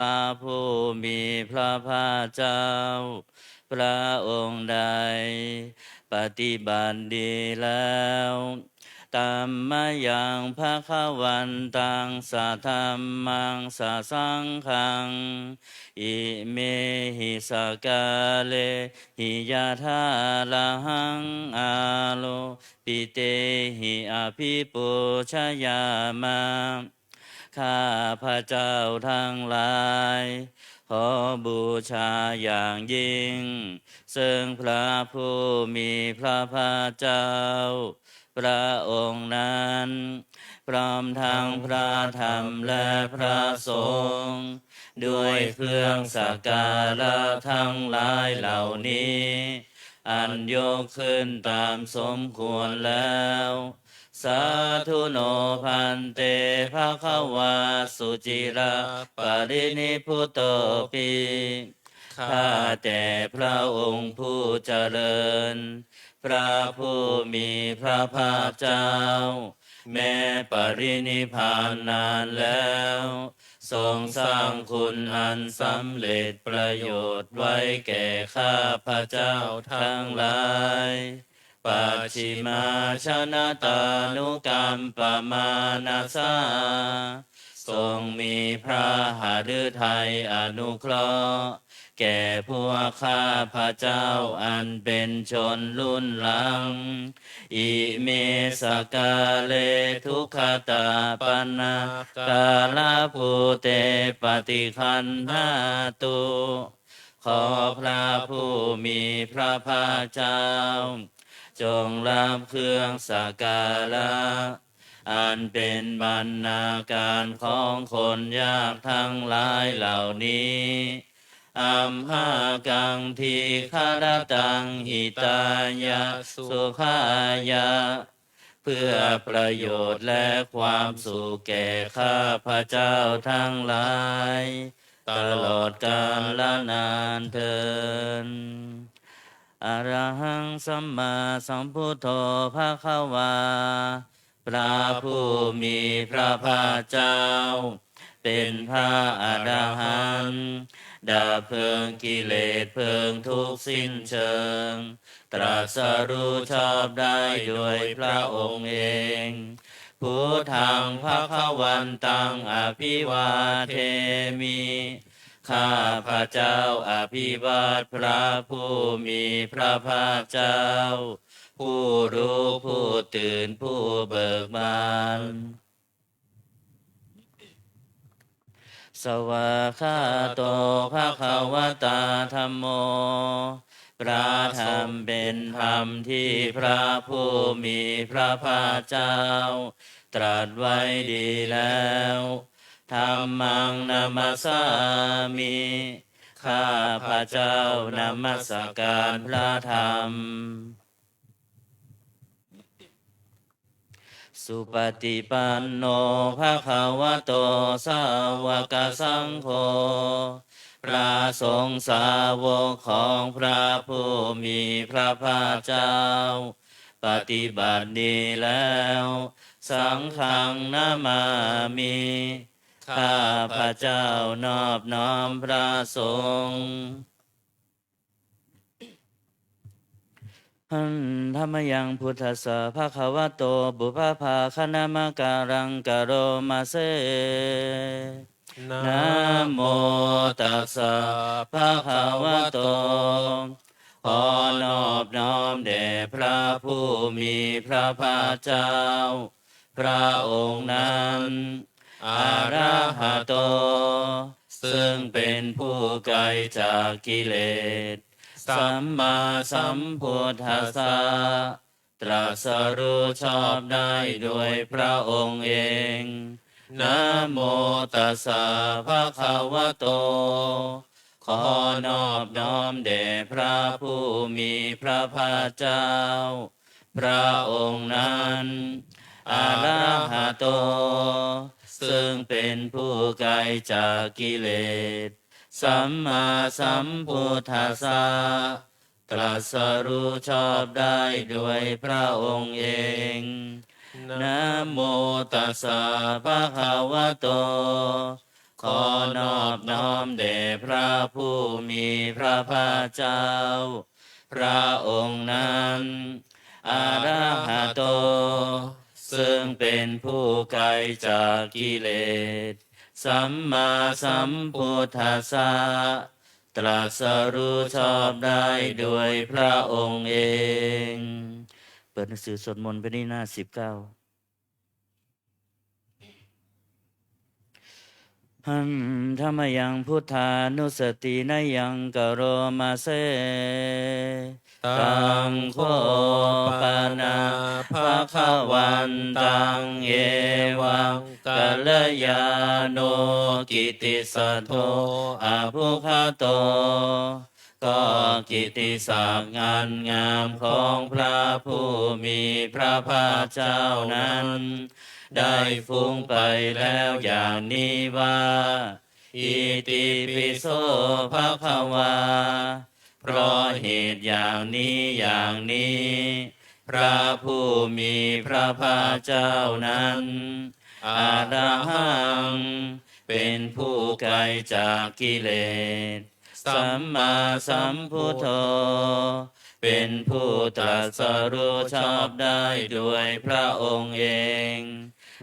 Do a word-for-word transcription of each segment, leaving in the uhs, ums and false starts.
พระผู้มีพระภาคเจ้า พระองค์ใดปฏิบัติดีแล้ว Tammayaṃ bhagavantaṃ sadhammaṃ sasaṅghaṃ imehi sakkārehi yathārahaṃ āropitehi abhipūjayāma. ข้าพเจ้าทั้งหลาย ขอบูชาอย่างยิ่ง ซึ่งพระผู้มีพระภาคเจ้า พระองค์นั้น พร้อมทั้งพระธรรมและพระสงฆ์ ด้วยเครื่องสักการะทั้งหลายเหล่านี้ อันยกขึ้นตามสมควรแล้ว Sādhu no bhante bhagavā suciraparinibbutopi. ข้าแต่พระองค์ผู้เจริญ พระผู้มีพระภาคเจ้า แม้ปรินิพพานนานแล้ว ทรงสร้างคุณอันสำเร็จประโยชน์ไว้แก่ข้าพเจ้าทั้งหลาย Pacchimājanatānukampamānasā ทรงมีพระหฤทัยอนุเคราะห์ แก่พวกข้าพเจ้าอันเป็นชนรุ่นหลัง Ime sakkāre duggatapaṇṇakārabhūte paṭiggaṇhātu. ขอพระผู้มีพระภาคเจ้า จงรับเครื่องสักการะ อันเป็นบรรณาการของคนยากทั้งหลายเหล่านี้ Amhākaṃ dīgharattaṃ hitāya sukhāya เพื่อประโยชน์และความสุขแก่ข้าพเจ้าทั้งหลาย ตลอดกาลนานเทอญ Arahaṃ sammāsambuddho bhagavā พระผู้มีพระภาคเจ้า เป็นพระอรหันต์ ดับเพลิงกิเลสเพลิงทุกข์สิ้นเชิง ตรัสรู้ชอบได้โดยพระองค์เอง Buddhaṃ bhagavantaṃ abhivādemi ข้าพเจ้าอภิวาทพระผู้มีพระภาคเจ้า ผู้รู้ผู้ตื่นผู้เบิกบาน Svākkhāto bhagavatā dhammo พระธรรมเป็นธรรมที่พระผู้มีพระภาคเจ้า ตรัสไว้ดีแล้ว Dhammaṃ namassāmi ข้าพเจ้านมัสการพระธรรม Supaṭipanno bhagavato sāvakasaṅgho พระสงฆ์สาวกของพระผู้มีพระภาคเจ้า ปฏิบัติดีแล้ว Saṅghaṃ namāmi ข้าพเจ้านอบน้อมพระสงฆ์ Handa mayaṃ buddhassa bhagavato pubbabhāganamakāraṃ karoma se. Namo tassa bhagavato ขอนอบน้อมแด่พระผู้มีพระภาคเจ้า พระองค์นั้น arahato ซึ่งเป็นผู้ไกลจากกิเลส sammāsambuddhassa ตรัสรู้ชอบได้โดยพระองค์เอง Namo tassa bhagavato ขอนอบน้อมแด่พระผู้มีพระภาคเจ้า พระองค์นั้น arahato ซึ่งเป็นผู้ไกลจากกิเลส sammāsambuddhassa ตรัสรู้ชอบได้โดยพระองค์เอง Namo tassa bhagavato ขอนอบน้อมแด่พระผู้มีพระภาคเจ้า พระองค์นั้น อะระหะโต ซึ่งเป็นผู้ไกลจากกิเลส สัมมาสัมพุทธัสสะ ตรัสรู้ชอบได้โดยพระองค์เอง เปิดหนังสือสวดมนต์ไปที่หน้าสิบเก้า Handa mayaṃ buddhānussatinayaṃ karoma se. Taṃ kho pana bhagavantaṃ evaṃ kalyāṇo kittisaddo abbhuggato. ก็กิตติศักดิ์อันงามของพระผู้มีพระภาคเจ้านั้น ได้ฟุ้งไปแล้วอย่างนี้ว่า Itipi so bhagavā เพราะเหตุอย่างนี้อย่างนี้ พระผู้มีพระภาคเจ้านั้น Arahaṃ เป็นผู้ไกลจากกิเลส Sammāsambuddho เป็นผู้ตรัสรู้ชอบได้โดยพระองค์เอง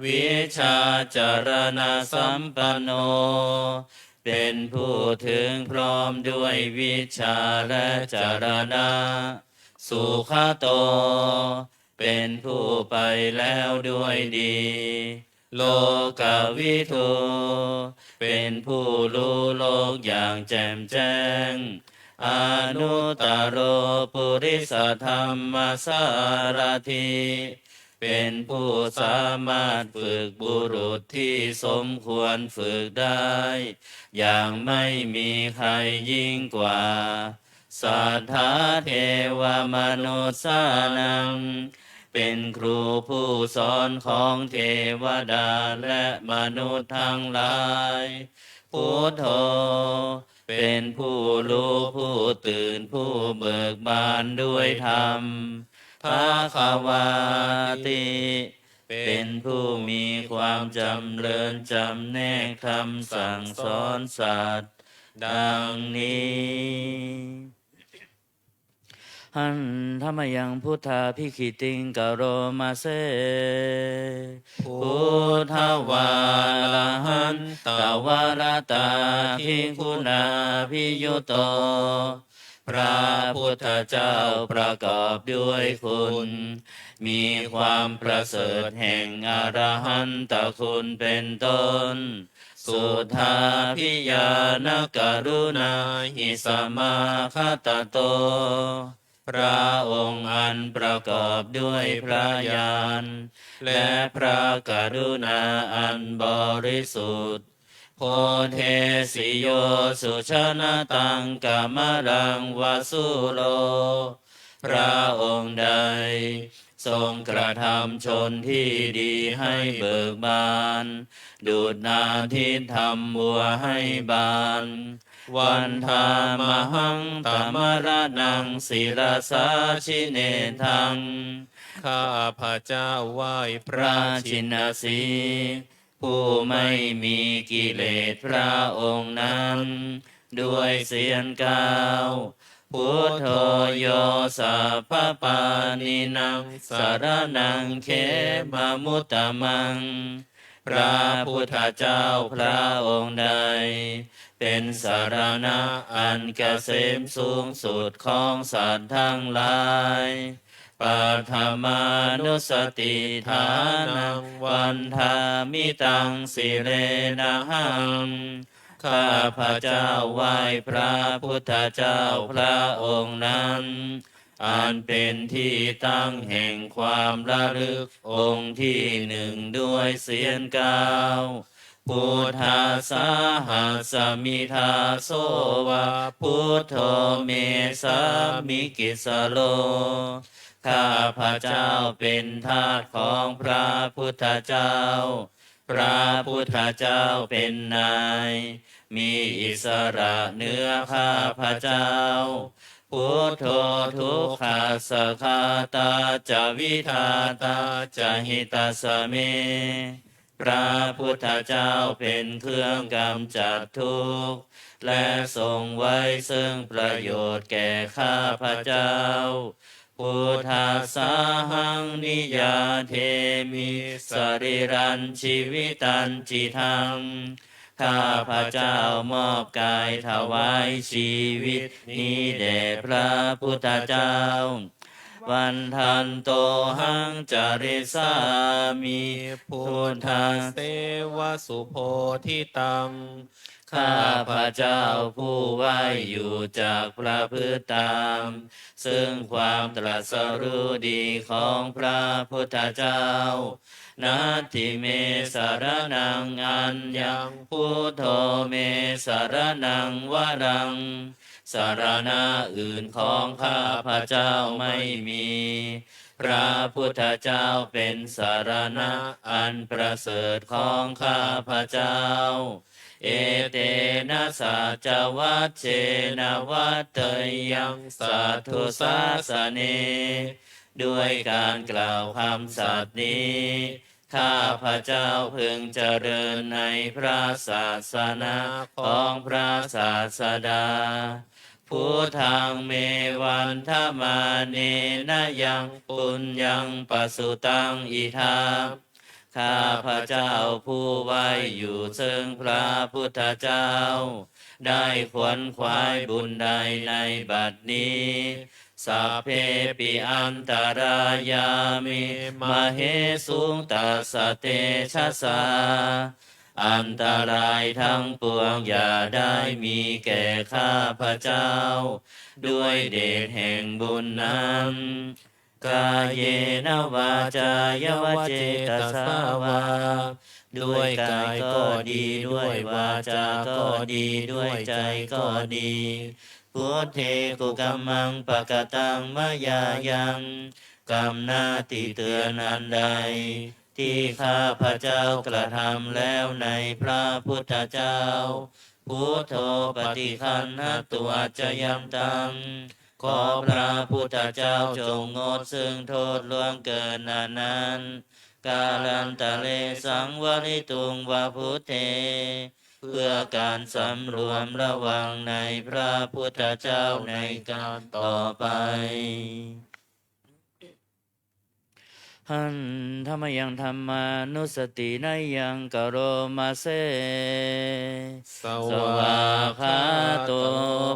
Vijjācaraṇasampanno เป็นผู้ถึงพร้อมด้วยวิชชาและจรณะ Sugato เป็นผู้ไปแล้วด้วยดี Lokavidū เป็นผู้รู้โลกอย่างแจ่มแจ้ง Anuttaro purisadammasārathi เป็นผู้สามารถฝึกบุรุษที่สมควรฝึกได้ อย่างไม่มีใครยิ่งกว่า Satthā devamanussānaṃ เป็นครูผู้สอนของเทวดาและมนุษย์ทั้งหลาย Buddho เป็นผู้รู้ผู้ตื่นผู้เบิกบานด้วยธรรม Bhagavāti เป็นผู้มีความจำเริญจำแนกธรรมสั่งสอนสัตว์ ดังนี้ Handa mayaṃ buddhābhigītiṃ karoma se. Buddhavārahantavaratādiguṇābhiyutto พระพุทธเจ้าประกอบด้วยคุณ มีความประเสริฐแห่งอรหันตคุณเป็นต้น Suddhābhiñāṇakaruṇāhi samāgatatto พระองค์อันประกอบด้วยพระญาณ และพระกรุณาอันบริสุทธิ์ Bodhesi yo sujanataṃ kamalaṃ va sūro พระองค์ใดทรงกระทำชนที่ดีให้เบิกบาน ดุจอาทิตย์ทำบัวให้บาน Vandāmahaṃ tamaraṇaṃ sirasā jinendaṃ ข้าพเจ้าไหว้พระชินสีห์ ผู้ไม่มีกิเลสพระองค์นั้น ด้วยเสี้ยนเกล้า Buddho yo sabbapāṇīnaṃ saraṇaṃ khemamuttamaṃ พระพุทธเจ้าพระองค์ใด เป็นสรณะอันเกษมสูงสุดของสัตว์ทั้งหลาย Paṭhamānussatiṭṭhānaṃ vandāmi taṃ sirenahaṃ ข้าพเจ้าไหว้พระพุทธเจ้าพระองค์นั้น อันเป็นที่ตั้งแห่งความระลึกองค์ที่หนึ่งด้วยเสี้ยนเกล้า Buddhassāhasmi dāso va buddho me sāmikissaro ข้าพเจ้าเป็นทาสของพระพุทธเจ้า พระพุทธเจ้าเป็นนาย มีอิสระเหนือข้าพเจ้า Buddho dukkhassa ghātā ca vidhātā ca hitassa me พระพุทธเจ้าเป็นเครื่องกำจัดทุกข์ และทรงไว้ซึ่งประโยชน์แก่ข้าพเจ้า Buddhassahaṃ niyyādemi sarīrañjīvitañcidaṃ ข้าพเจ้ามอบกายถวายชีวิตนี้แด่พระพุทธเจ้า Vandantohaṃ carissāmi buddhasseva subodhitaṃ ข้าพเจ้าผู้ไหว้อยู่จักประพฤติตาม ซึ่งความตรัสรู้ดีของพระพุทธเจ้า Natthi me saraṇaṃ aññaṃ buddho me saraṇaṃ varaṃ สรณะอื่นของข้าพเจ้าไม่มี พระพุทธเจ้าเป็นสรณะอันประเสริฐของข้าพเจ้า Etena saccavajjena vaḍḍheyyaṃ satthu-sāsane ด้วยการกล่าวคำสัตย์นี้ ข้าพเจ้าพึงเจริญในพระศาสนาของพระศาสดา Buddhaṃ me vandamānena yaṃ puññaṃ pasutaṃ idha ข้าพเจ้าผู้ไหว้อยู่ซึ่งพระพุทธเจ้า ได้ขวนขวายบุญใดในบัดนี้ Sabbepi antarāyā me māhesuṃ tassa tejasā อันตรายทั้งปวงอย่าได้มีแก่ข้าพเจ้า ด้วยเดชแห่งบุญนั้น Kāyena vācāya va cetasā vā ด้วยกายก็ดี ด้วยวาจาก็ดี ด้วยใจก็ดี Buddhe kukammaṃ pakataṃ mayā yaṃ กรรมหน้าที่เตือนอันใด ที่ข้าพเจ้ากระทำแล้วในพระพุทธเจ้า Buddho paṭiggaṇhatu accayantaṃ ขอพระพุทธเจ้าจงงดซึ่งโทษล่วงเกินอันนั้น Kālantare saṃvarituṃ va buddhe เพื่อการสำรวมระวังในพระพุทธเจ้าในการต่อไป Handa mayaṃ dhammānussatinayaṃ karoma se. Svākkhāto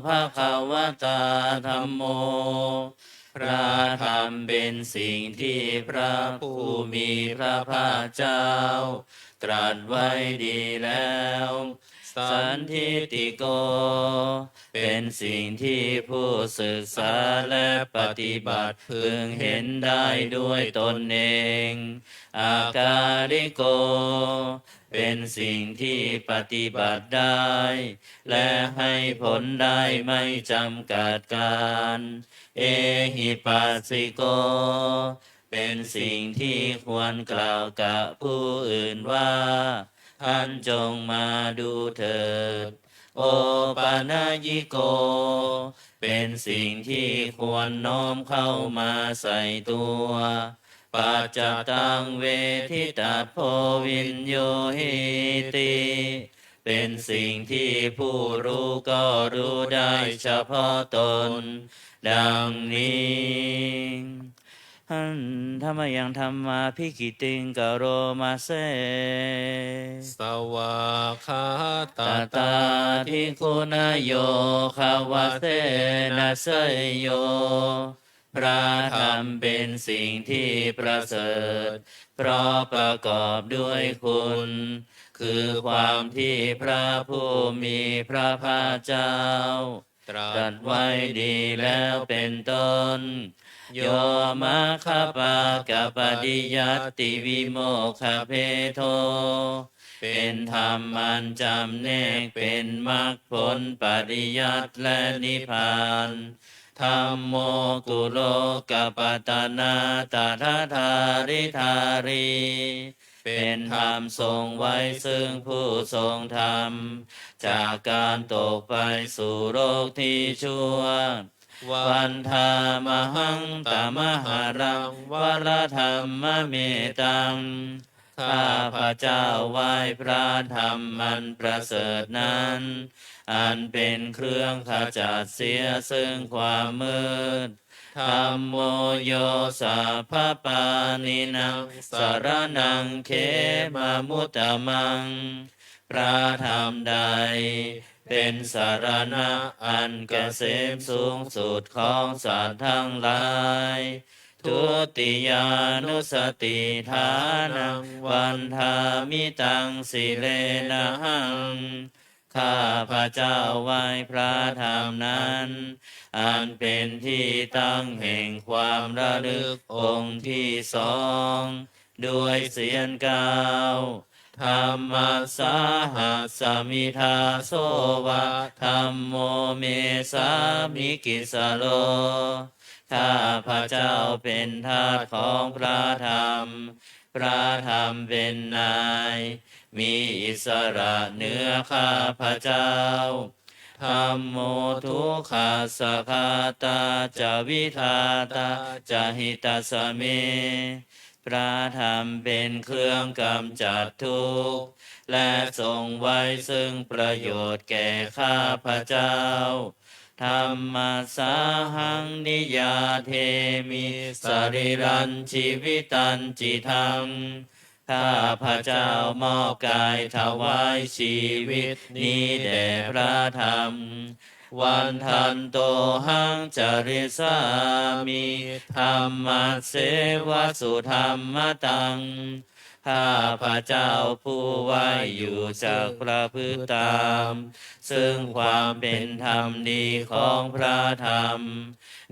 bhagavatā dhammo พระธรรมเป็นสิ่งที่พระผู้มีพระภาคเจ้า ตรัสไว้ดีแล้ว Sandiṭṭhiko เป็นสิ่งที่ผู้ศึกษาและปฏิบัติพึงเห็นได้ด้วยตนเอง Akāliko เป็นสิ่งที่ปฏิบัติได้ และให้ผลได้ไม่จำกัดกาล Ehipassiko เป็นสิ่งที่ควรกล่าวกับผู้อื่นว่า ท่านจงมาดูเถิด Opanayiko เป็นสิ่งที่ควรน้อมเข้ามาใส่ตัว Paccattaṃ veditabbo viññūhīti เป็นสิ่งที่ผู้รู้ก็รู้ได้เฉพาะตน ดังนี้ Handa mayaṃ dhammābhigītiṃ karoma se. Svākkhātatādiguṇayogavasena seyyo พระธรรมเป็นสิ่งที่ประเสริฐ เพราะประกอบด้วยคุณ คือความที่พระผู้มีพระภาคเจ้า ตรัสไว้ดีแล้วเป็นต้น Yo maggapākapariyattivimokkhabhedo เป็นธรรมอันจำแนกเป็นมรรคผลปริยัติและนิพพาน Dhammo kulokapattanā tadadhāridhārī เป็นธรรมทรงไว้ซึ่งผู้ทรงธรรม จากการตกไปสู่โลกที่ชั่ว Vandāmahaṃ tamaharaṃ varadhammametaṃ ข้าพเจ้าไหว้พระธรรมอันประเสริฐนั้น อันเป็นเครื่องขจัดเสียซึ่งความมืด Dhammo yo sabbapāṇīnaṃ saraṇaṃ khemamuttamaṃ. พระธรรมใดเป็นสรณะอันเกษมสูงสุดของสัตว์ทั้งหลาย Dutiyānussatiṭṭhānaṃ vandāmi taṃ sirenahaṃ. ข้าพเจ้าไหว้พระธรรมนั้น อันเป็นที่ตั้งแห่งความระลึกองค์ที่สอง ด้วยเสียงกล่าว Dhammassāhasmi dāso va, dhammo me sāmikissaro. ข้าพเจ้าเป็นทาสของพระธรรม พระธรรมเป็นนาย มีอิสระเหนือข้าพเจ้า Dhammo dukkhassa ghātā ca vidhātā ca hitassa me. พระธรรมเป็นเครื่องกำจัดทุกข์ และทรงไว้ซึ่งประโยชน์แก่ข้าพเจ้า Dhammassāhaṃ niyyādemi sarīrañjīvitañcidaṃ. ข้าพเจ้ามอบกายถวายชีวิตนี้แด่พระธรรม Vandantohaṃ carissāmi dhammasseva sudhammataṃ. ข้าพเจ้าผู้ไหว้อยู่จักประพฤติตาม ซึ่งความเป็นธรรมดีของพระธรรม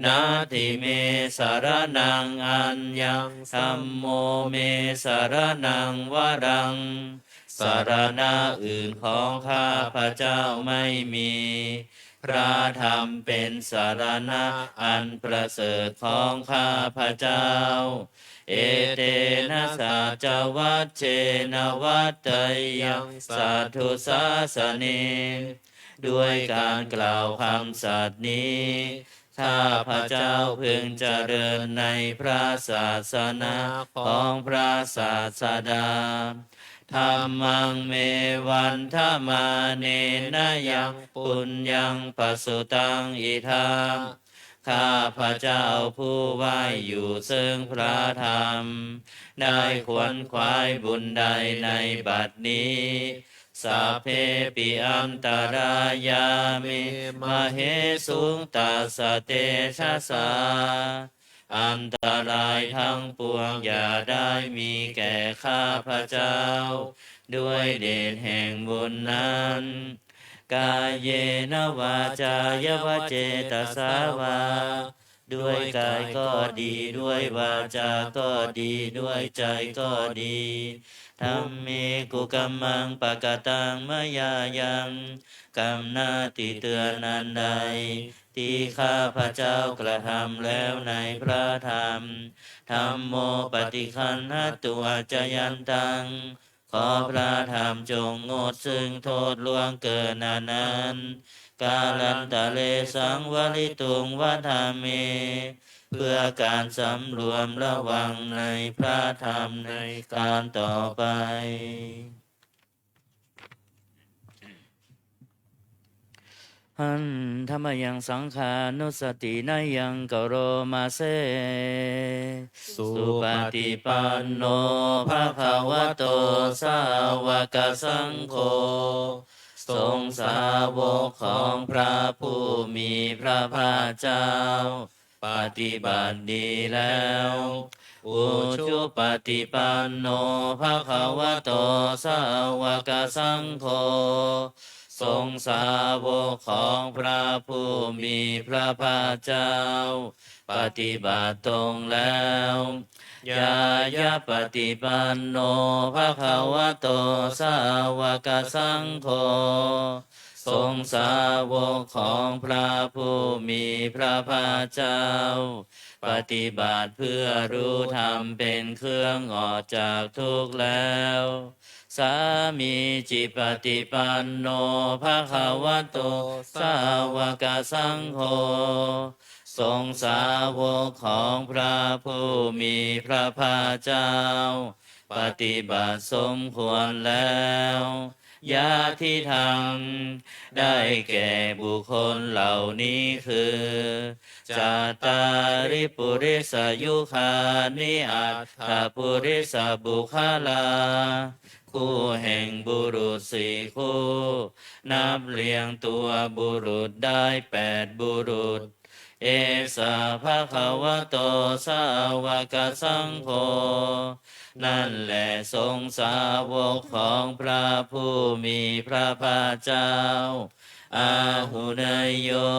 Natthi me saraṇaṃ aññaṃ, dhammo me saraṇaṃ varaṃ. สรณะอื่นของข้าพเจ้าไม่มี พระธรรมเป็นสรณะอันประเสริฐของข้าพเจ้า Etena saccavajjena vaḍḍheyyaṃ satthu sāsane. ด้วยการกล่าวคำสัตย์นี้ ข้าพเจ้าพึงเจริญในพระศาสนาของพระศาสดา Dhammaṃ me vandamānena yaṃ puññaṃ pasutaṃ idha. ข้าพเจ้าผู้ไหว้อยู่ซึ่งพระธรรม ได้ขวนขวายบุญใดในบัดนี้ Sabbepi antarāyā me māhesuṃ tassa tejasā. อันตรายทั้งปวงอย่าได้มีแก่ข้าพเจ้า ด้วยเดชแห่งบุญนั้น Kāyena vācāya va cetasā vā. ด้วยกายก็ดี ด้วยวาจาก็ดี ด้วยใจก็ดี Dhamme kukammaṃ pakataṃ mayā yaṃ. กรรมหน้าที่เตือนอันใด ที่ข้าพเจ้ากระทำแล้วในพระธรรม Dhammo paṭiggaṇhatu accayantaṃ. ขอพระธรรมจงงดซึ่งโทษล่วงเกินอันนั้น Kālantare saṃvarituṃ va dhamme. เพื่อการสำรวมระวังในพระธรรมในการต่อไป Handa mayaṃ saṅghānussatinayaṃ karoma se. Supaṭipanno bhagavato sāvakasaṅgho. สงฆ์สาวกของพระผู้มีพระภาคเจ้า ปฏิบัติดีแล้ว Ujupaṭipanno bhagavato sāvakasaṅgho. สงฆ์สาวกของพระผู้มีพระภาคเจ้า ปฏิบัติตรงแล้ว Ñāyapaṭipanno bhagavato sāvakasaṅgho. สงฆ์สาวกของพระผู้มีพระภาคเจ้า ปฏิบัติเพื่อรู้ธรรมเป็นเครื่องออกจากทุกข์แล้ว Sāmīcipaṭipanno bhagavato sāvakasaṅgho. สงฆ์สาวกของพระผู้มีพระภาคเจ้า ปฏิบัติสมควรแล้ว Yadidaṃ ได้แก่บุคคลเหล่านี้คือ Cattāri purisayugāni aṭṭha purisapuggalā คู่แห่งบุรุษสี่คู่ นับเรียงตัวบุรุษได้แปดบุรุษ Esa bhagavato sāvakasaṅgho นั่นแหละสงฆ์สาวกของพระผู้มีพระภาคเจ้า Āhuneyyo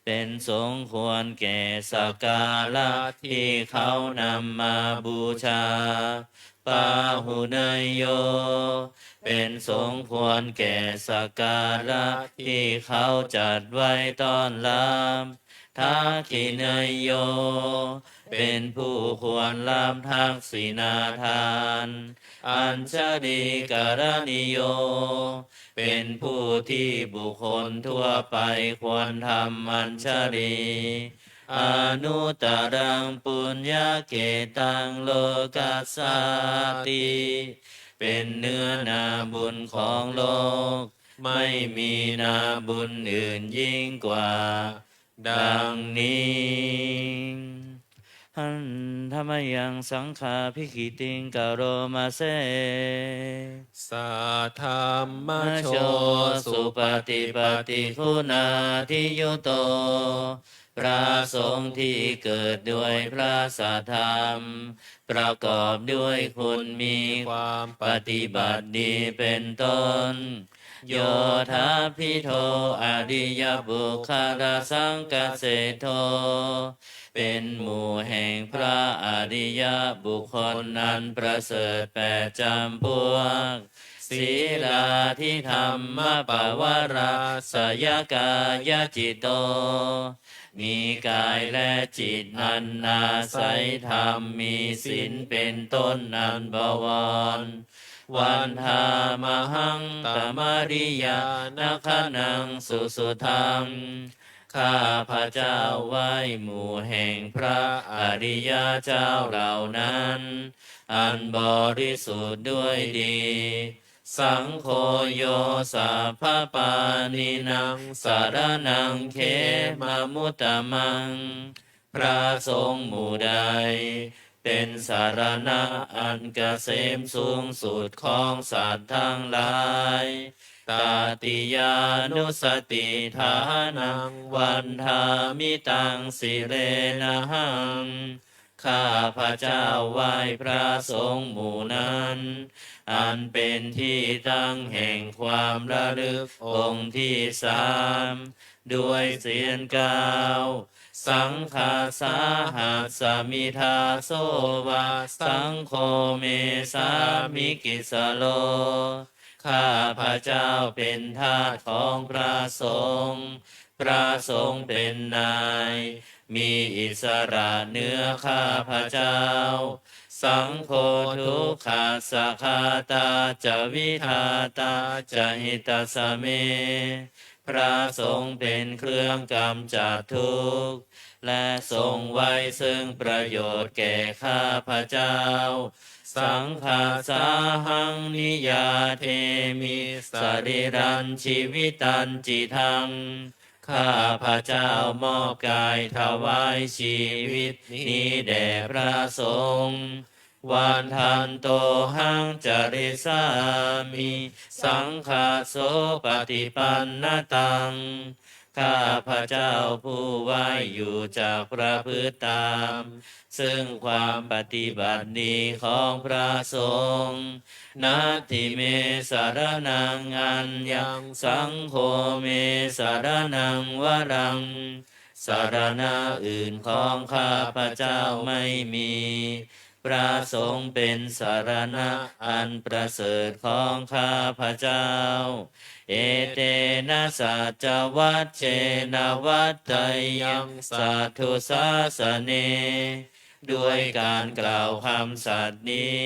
เป็นสงฆ์ควรแก่สักการะที่เขานำมาบูชา Pāhuneyyo เป็นสงฆ์ควรแก่สักการะที่เขาจัดไว้ต้อนรับ Dakkhiṇeyyo เป็นผู้ควรรับทักษิณาทาน Añjalikaraṇīyo เป็นผู้ที่บุคคลทั่วไปควรทำอัญชลี Anuttaraṃ puññakkhettaṃ lokassāti เป็นเนื้อนาบุญของโลก ไม่มีนาบุญอื่นยิ่งกว่า ดังนี้ Handa mayaṃ saṅghābhigītiṃ karoma se. Saddhammajo supaṭipattiguṇādiyutto พระสงฆ์ที่เกิดด้วยพระสัทธรรม ประกอบด้วยคุณมีความปฏิบัติดีเป็นต้น Yodābhiṭho ariyapuggalasaṅghaseṭṭho เป็นหมู่แห่งพระอริยบุคคลอันประเสริฐแปดจำพวก Sīlādidhammapavarāsayakāyacitto มีกายและจิตอันอาศัยธรรม มีศีลเป็นต้นอันบวร Vandāmahaṃ tamariyanagaṇaṃ susuddhaṃ ข้าพเจ้าไหว้หมู่แห่งพระอริยเจ้าเหล่านั้น อันบริสุทธิ์ด้วยดี Saṅgho yo sabbapāṇīnaṃ saraṇaṃ khemamuttamaṃ พระสงฆ์หมู่ใด เป็นสรณะอันเกษมสูงสุดของสัตว์ทั้งหลาย Tatiyānussatiṭṭhānaṃ vandāmi taṃ sirenahaṃ ข้าพเจ้าไหว้พระสงฆ์หมู่นั้น อันเป็นที่ตั้งแห่งความระลึกองค์ที่สาม ด้วยเสียงกล่าว Saṅghassa hāsami dāso va saṅgho me sāmikissaro ข้าพเจ้าเป็นทาสของพระสงฆ์ พระสงฆ์เป็นนาย มีอิสระเหนือข้าพเจ้า Saṅgho dukkhassa ghātā ca vidhātā ca hitassa me พระสงฆ์เป็นเครื่องกำจัดทุกข์ และทรงไว้ซึ่งประโยชน์แก่ข้าพเจ้า Saṅghassahaṃ niyyādemi sarīrañjīvitañcidaṃ ข้าพเจ้ามอบกายถวายชีวิตนี้แด่พระสงฆ์ Vandantohaṃ carissāmi saṅghassopaṭipannataṃ ข้าพเจ้าผู้ไหว้อยู่จักประพฤติตาม ซึ่งความปฏิบัติดีของพระสงฆ์ Natthi me saraṇaṃ aññaṃ saṅgho me saraṇaṃ varaṃ สรณะอื่นของข้าพเจ้าไม่มี พระสงฆ์เป็นสรณะอันประเสริฐของข้าพเจ้า Etena saccavajjena vaḍḍheyyaṃ satthu sāsane ด้วยการกล่าวคำสัตย์นี้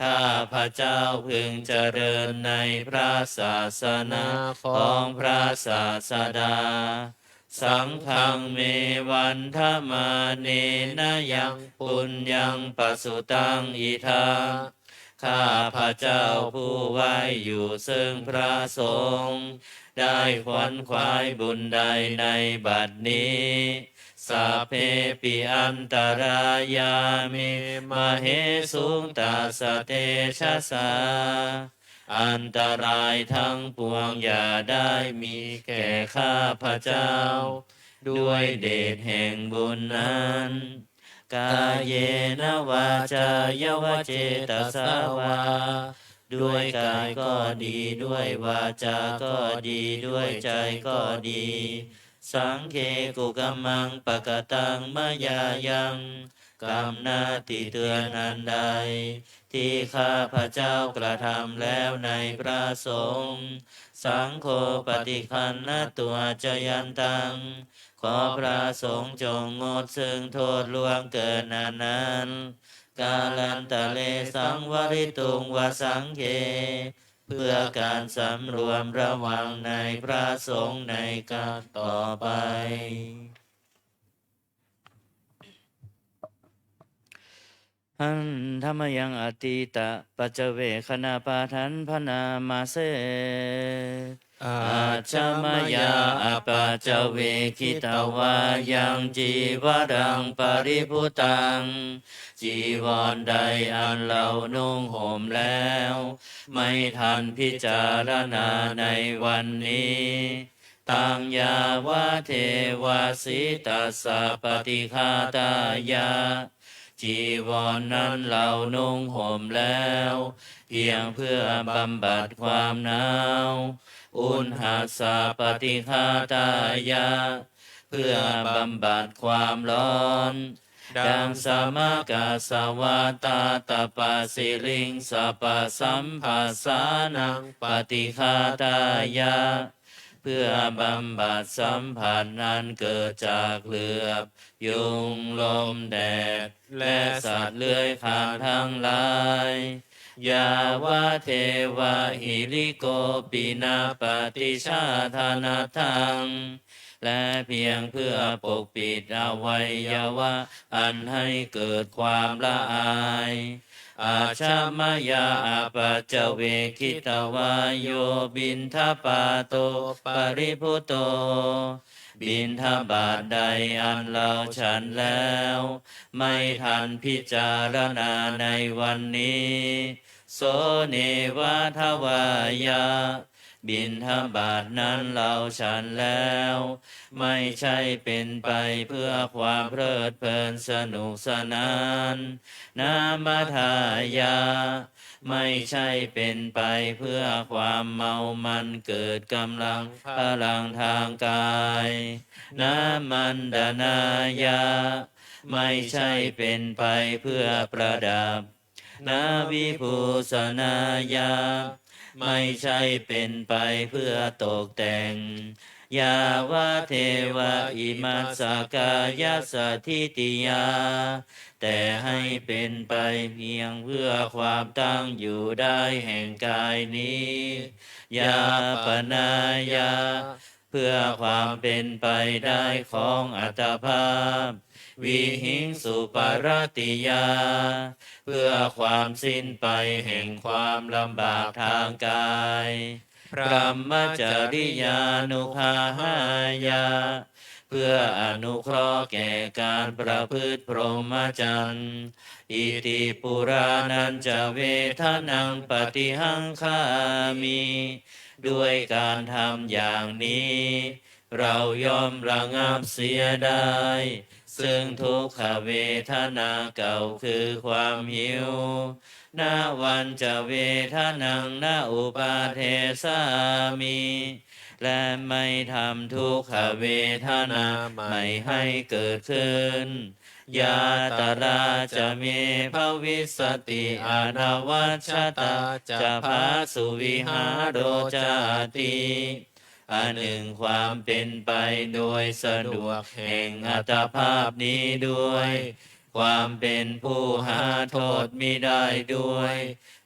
ข้าพเจ้าพึงเจริญในพระศาสนาของพระศาสดา Saṅghaṃ me vandamānena yaṃ puññaṃ pasutaṃ idha. ข้าพเจ้าผู้ไหว้อยู่ซึ่งพระสงฆ์ ได้ขวนขวายบุญใดในบัดนี้ Sabbepi antarāyā me māhesuṃ tassa tejasā. อันตรายทั้งปวงอย่าได้มีแก่ข้าพเจ้า ด้วยเดชแห่งบุญนั้น Kāyena vācāya va cetasā vā. ด้วยกายก็ดี ด้วยวาจาก็ดี ด้วยใจก็ดี Saṅghe kukammaṃ pakataṃ mayā yaṃ. กรรมหน้าที่เตือนอันใด ที่ข้าพเจ้ากระทำแล้วในพระสงฆ์ Saṅgho paṭiggaṇhatu accayantaṃ. ขอพระสงฆ์จงงดซึ่งโทษล่วงเกินอันนั้น Kālantare saṃvarituṃ va saṅghe. เพื่อการสำรวมระวังในพระสงฆ์ในการต่อไป Handa mayaṃ atītapaccavekkhaṇapāṭhaṃ bhaṇāma se. Ajja mayā apaccavekkhitvā yaṃ cīvaraṃ paribhuttaṃ. จีวรใดอันเรานุ่งห่มแล้ว ไม่ทันพิจารณาในวันนี้ Taṃ yāvadeva sītassa paṭighātāya. จีวรนั้นเรานุ่งห่มแล้ว เพียงเพื่อบำบัดความหนาว Uṇhassa paṭighātāya. เพื่อบำบัดความร้อน Dasmakassa vātātapasiriṃ sapasamphassānaṃ paṭighātāya. เพื่อบำบัดสัมผัสอันเกิดจากเหลือบ ยุง ลม แดด และสัตว์เลื้อยคลานทั้งหลาย Yāvadeva hirikopinapaṭicchādanatthaṃ. และเพียงเพื่อปกปิดอวัยวะอันให้เกิดความละอาย Ajja mayā apaccavekkhitvā yo piṇḍapāto paribhutto. บิณฑบาตใดอันเราฉันแล้ว ไม่ทันพิจารณาในวันนี้ So neva davāya. บิณฑบาตนั้นเราฉันแล้ว ไม่ใช่เป็นไปเพื่อความเพลิดเพลินสนุกสนาน Na madāya. ไม่ใช่เป็นไปเพื่อความเมามันเกิดกำลังพลังทางกาย Na maṇḍanāya. ไม่ใช่เป็นไปเพื่อประดับ Na vibhūsanāya. ไม่ใช่เป็นไปเพื่อตกแต่ง Yāvadeva imassa kāyassa ṭhitiyā. แต่ให้เป็นไปเพียงเพื่อความตั้งอยู่ได้แห่งกายนี้ Yāpanāya. เพื่อความเป็นไปได้ของอัตภาพ Vihiṃsuparatiyā. เพื่อความสิ้นไปแห่งความลำบากทางกาย Brahmacariyānuggahāya. เพื่ออนุเคราะห์แก่การประพฤติพรหมจรรย์ Iti purāṇañca vedanaṃ paṭihaṅkhāmi. ด้วยการทำอย่างนี้ เราย่อมระงับเสียได้ ซึ่งทุกขเวทนาเก่าคือความหิว Navañca vedanaṃ na uppādessāmi. และไม่ทำทุกขเวทนาใหม่ให้เกิดขึ้น Yātrā ca me bhavissati anavajjatā ca phāsuvihāro cāti. อันหนึ่งความเป็นไปโดยสะดวกแห่งอัตภาพนี้ด้วย ความเป็นผู้หาโทษมิได้ด้วย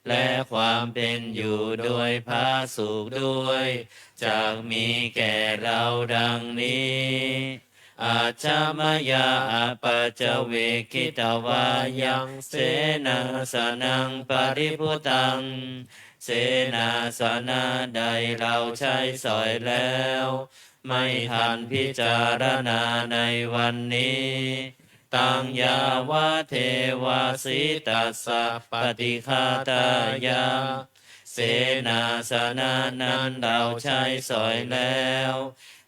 และความเป็นอยู่โดยผาสุกด้วย จักมีแก่เราดังนี้ Ajja mayā apaccavekkhitvā yaṃ senāsanaṃ paribhuttaṃ เสนาสนะใดเราใช้สอยแล้ว ไม่ทันพิจารณาในวันนี้ Taṃ yāvadeva sītassa paṭighātāya เสนาสนะนั้นเราใช้สอยแล้ว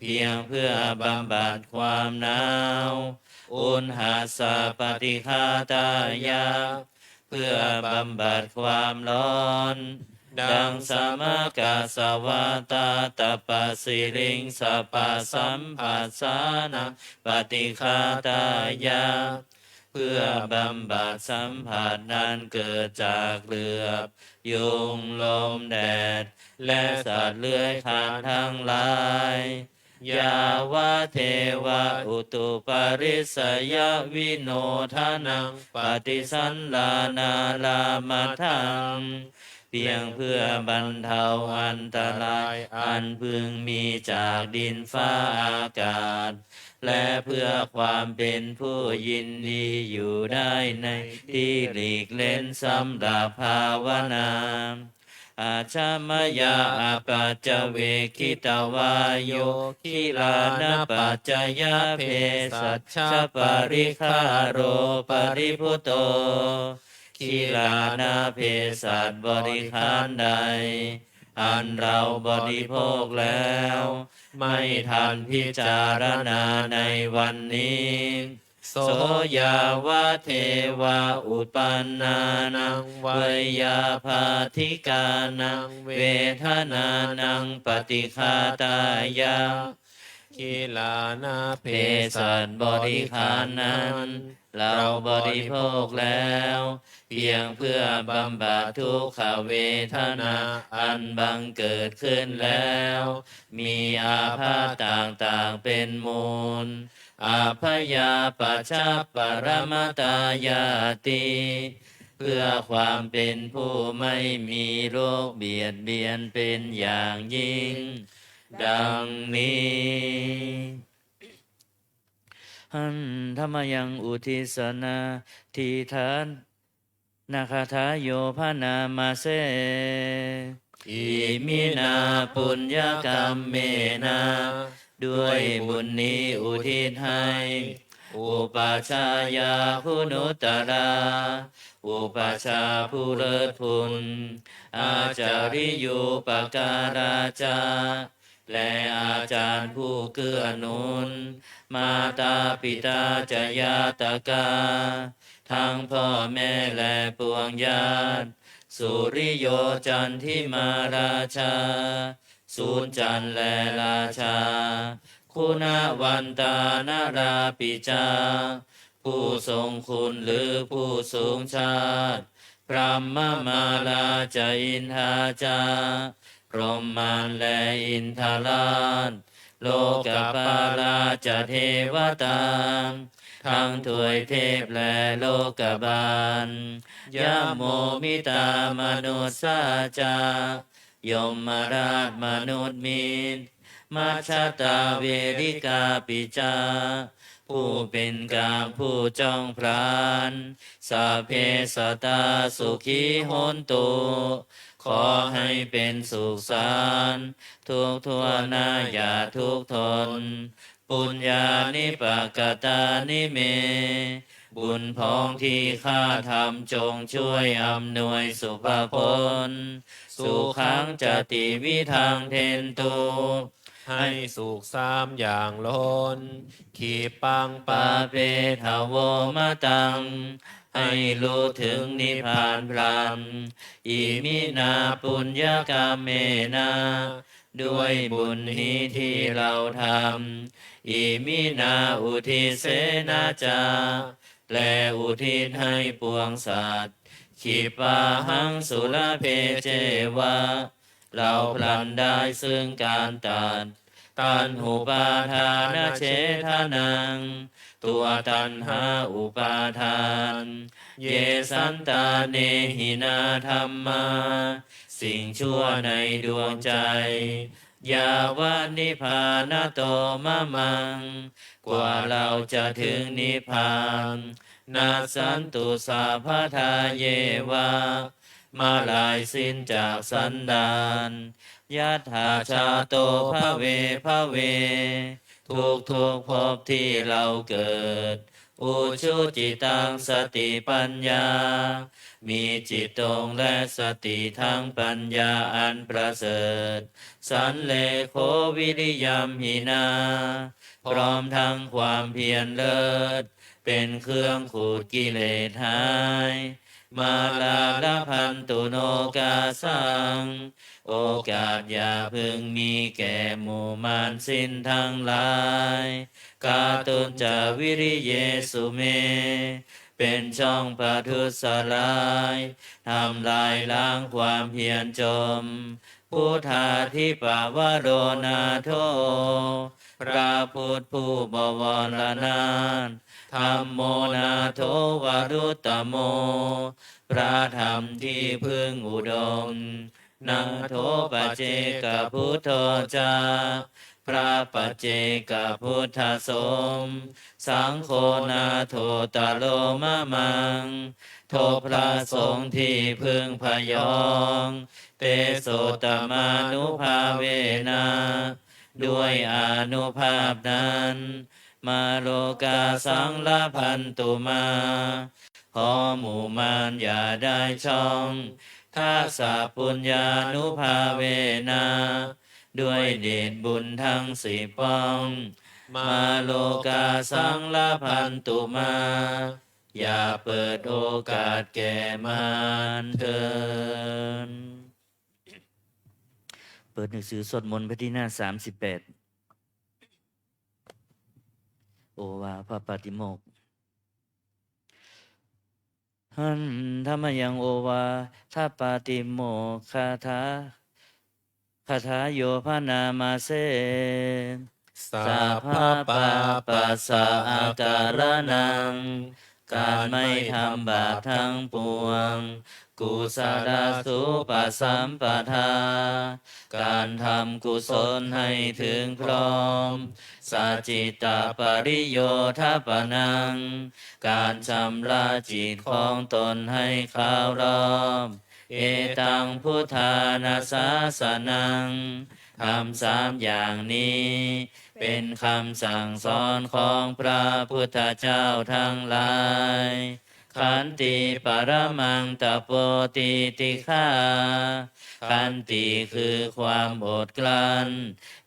เพียงเพื่อบำบัดความหนาว Uṇhassa paṭighātāya เพื่อบำบัดความร้อน Daṃsamakasavātātapasiriṃsapasampannaṃ paṭighātāya เพื่อบำบัดสัมผัสอันเกิดจากเหลือบ ยุง ลม แดด และสัตว์เลื้อยคลานทั้งหลาย Yāvadeva utuparissayavinodanaṃ paṭisallānārāmatthaṃ เพียงเพื่อบรรเทาอันตรายอันพึงมีจากดินฟ้าอากาศ และเพื่อความเป็นผู้ยินดีอยู่ได้ในที่หลีกเล้นสำหรับภาวนา Ajja mayā apaccavekkhitvā yo gilānapaccayabhesajjaparikkhāro paribhutto กิลานะเภสัชบริขารใด อันเราบริโภคแล้ว ไม่ทันพิจารณาในวันนี้ So yāvadeva uppannānaṃ veyyābādhikānaṃ vedanānaṃ paṭighātāya กิลานะเภสัชบริขารนั้น เราบริโภคแล้ว เพียงเพื่อบำบัดทุกขเวทนาอันบังเกิดขึ้นแล้ว มีอาพาธต่างๆเป็นมูล Abyāpajjhaparamatāyāti เพื่อความเป็นผู้ไม่มีโรคเบียดเบียนเป็นอย่างยิ่ง ดังนี้ Handhamayaṃ uddissa natthidānagāthāyo bhaṇāma se. Iminā puññakammena ด้วยบุญนี้อุทิศให้ upajjhāyā guṇuttarā อุปัชฌาย์ผู้เลิศคุณ ācariyūpakārā ca และอาจารย์ผู้เกื้อหนุน mātā pitā ca ñātakā ทั้งพ่อแม่และปวงญาติ suriyo candimā rājā สูรย์จันทร์และราชา guṇavantā narāpi ca ผู้ทรงคุณหรือผู้สูงชาติ brahmamārā ca indā ca พรหมมารและอินทราช lokapālā ca devatā ทั้งทวยเทพและโลกบาล yamo mittā manussā ca ยมราชมนุษย์มิตร majjhattā verikāpi ca ผู้เป็นกลางผู้จ้องผลาญ sabbe sattā sukhī hontu ขอให้เป็นสุขสันต์ทุกทั่วหน้าอย่าทุกข์ทน puññāni pakatāni me บุญพ้องที่ข้าทำจงช่วยอำนวยสุภพล sukhaṃ ca tividhaṃ dentu ให้สุขสามอย่างล้น khippaṃ pāpetha vomataṃ ให้รู้ถึงนิพพานพลัน iminā puññakammena ด้วยบุญนี้ที่เราทำ iminā uddisena ca และอุทิศให้ปวงสัตว์ khippāhaṃ sulabhe ceva เราพลันได้ซึ่งการตัด taṇhupādānachedanaṃ ตัวตัณหาอุปาทาน Ye santāne hinā dhammā, สิ่งชั่วในดวงใจ yāva nibbānato mamaṃ, กว่าเราจะถึงนิพพาน nassantu sabbadā yeva, เมื่อลายสิ้นจากสันดาน yattha jāto bhave bhave, ทุกๆ ภพที่เราเกิด ujucittaṃ satipaññā, มีจิตตรงและสติทั้งปัญญาอันประเสริฐ sallekho viriyamhinā, พร้อมทั้งความเพียรเลิศ เป็นเครื่องขูดกิเลสหาย mārā labhantu nokāsaṃ, โอกาสอย่าพึงมีแก่หมู่มารสิ้นทั้งหลาย kātuñca viriyesu me, เป็นช่องประทุษร้าย ทำลายล้างความเพียรจม buddhādhipavaro nātho, พระพุทธผู้บวรนาถ dhammo nātho varuttamo, พระธรรมที่พึ่งอุดม nātho paccekabuddho ca, พระปัจเจกพุทธสงฆ์ saṅgho nāthottaro mamaṃ, ทบพระสงฆ์ที่พึ่งพยอง tesottamānubhāvena, ด้วยอานุภาพนั้น mārokāsaṃ labhantu mā, ขอหมู่มารอย่าได้ช่อง dasapuññānubhāvena, ด้วยเดชบุญทั้งสิบป้อง mārokāsaṃ labhantu mā, อย่าเปิดโอกาสแก่มารเทอญ เปิดหนังสือสวดมนต์ไปที่หน้าสามสิบแปด โอวาทพระปาติโมกข์ Handa mayaṃ ovādhapātimokkhagāthāyo bhaṇāma se. Sabbapāpassa akaraṇaṃ, การไม่ทำบาปทั้งปวง kusalasupasampadā, การทำกุศลให้ถึงพร้อม sacittapariyodapanaṃ, การชำระจิตของตนให้ขาวรอบ etaṃ buddhāna sāsanaṃ, ธรรมสามอย่างนี้ เป็นคำสั่งสอนของพระพุทธเจ้าทั้งหลาย Khanti paramaṃ tapo titikkhā, ขันติคือความอดกลั้น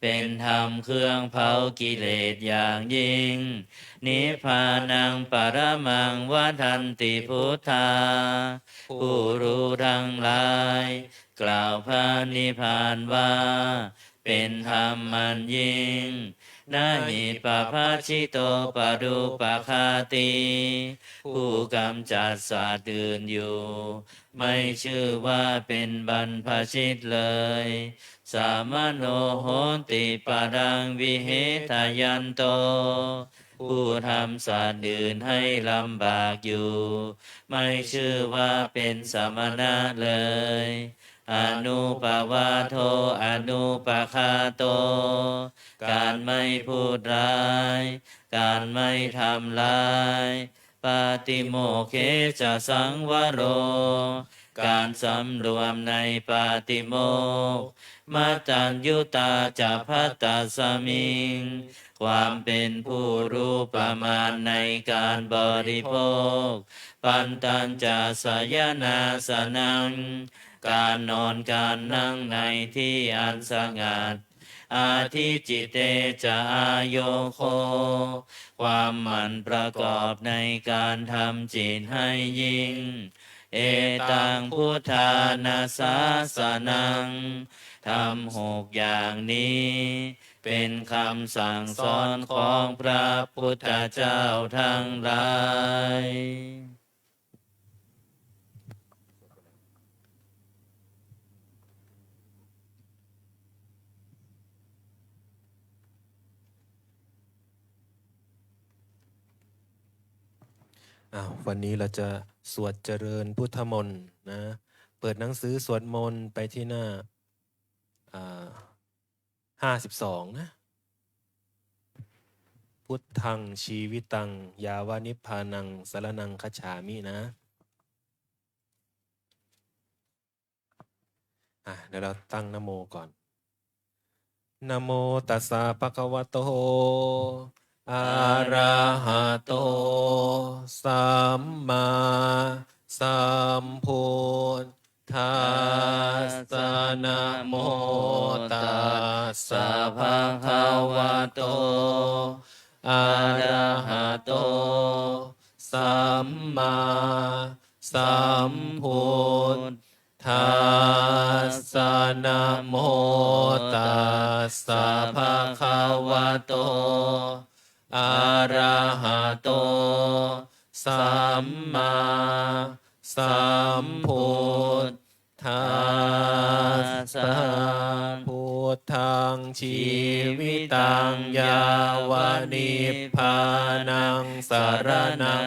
เป็นธรรมเครื่องเผากิเลสอย่างยิ่ง Nibbānaṃ paramaṃ vadanti buddhā, ผู้รู้ทั้งหลาย กล่าวพระนิพพานว่า เป็นธรรมอันยิ่ง Na hi pabbajito parūpaghātī, ผู้กำจัดสัตว์อื่นอยู่ ไม่ชื่อว่าเป็นบรรพชิตเลย Samaṇo hoti paraṃ vihetayanto, ผู้ทำสัตว์อื่นให้ลำบากอยู่ ไม่ชื่อว่าเป็นสมณะเลย Anuppavādo anupaghāto, การไม่พูดร้าย การไม่ทำร้าย Pātimokkhe ca saṃvaro, การสำรวมในปาติโมกข์ Mattaññutā ca bhattasmiṃ, ความเป็นผู้รู้ประมาณในการบริโภค Pantañca sayanāsanaṃ, การนอนการนั่งในที่อันสงัด Adhicitte ca āyogho, ความหมั่นประกอบในการทำจิตให้ยิ่ง Etaṃ buddhāna sāsanaṃ, ธรรมหกอย่างนี้ เป็นคำสั่งสอนของพระพุทธเจ้าทั้งหลาย อ้าว วันนี้เราจะสวดเจริญพุทธมนต์นะ เปิดหนังสือสวดมนต์ไปที่หน้า อ่า ห้าสิบสอง นะ Buddhaṃ jīvitaṃ yāva nibbānaṃ saraṇaṃ gacchāmi นะ อ่ะ เดี๋ยวเราตั้งนะโมก่อน Namo tassa bhagavato arahato sammāsambuddhassa. Namo tassa bhagavato arahato sammāsambuddhassa. Namo tassa bhagavato arahato sammāsambuddhassa. Buddhaṃ jīvitaṃ yāva nibbānaṃ saraṇaṃ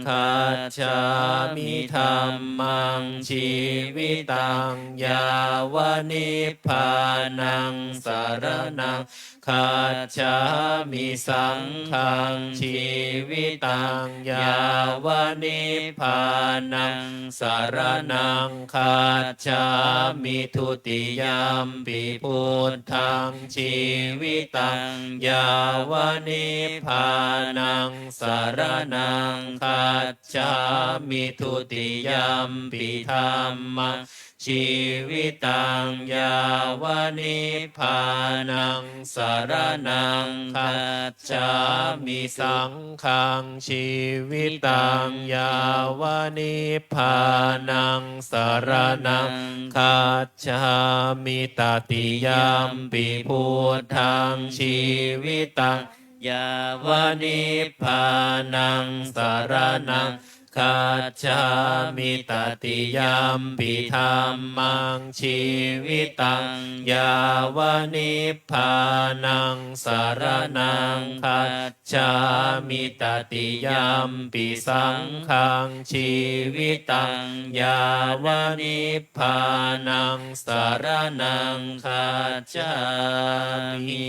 gacchāmi. Dhammaṃ jīvitaṃ yāva nibbānaṃ saraṇaṃ gacchāmi. Saṅghaṃ jīvitaṃ yāva nibbānaṃ saraṇaṃ gacchāmi. Dutiyampi buddhaṃ jīvitaṃ yāva nibbānaṃ saraṇaṃ gacchāmi. Dutiyampi dhammaṃ jīvitaṃ yāva nibbānaṃ saraṇaṃ gacchāmi. Saṅghaṃ jīvitaṃ yāva nibbānaṃ saraṇaṃ gacchāmi. Tatiyampi buddhaṃ jīvitaṃ yāva nibbānaṃ saraṇaṃ gacchāmi. Tatiyampi dhammaṃ jīvitaṃ yāva nibbānaṃ saraṇaṃ gacchāmi. Tatiyampi saṅghaṃ jīvitaṃ yāva nibbānaṃ saraṇaṃ gacchāmi.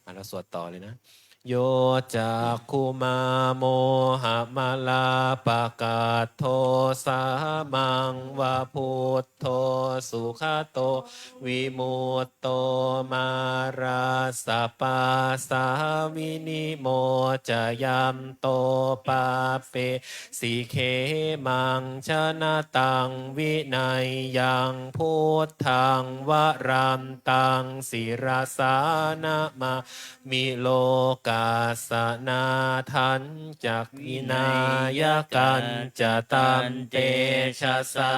อ่ะ เราสวดต่อเลยนะ Yo cakkhumā mohamalāpakaṭṭho, sāmaṃ va buddho sugato vimutto, mārassa pāsā vinimocayanto, pāpe si khemaṃ janataṃ vineyyaṃ. Buddhaṃ varantaṃ sirasā namāmi, lokassa nāthañca vināyakañca. Tantejasā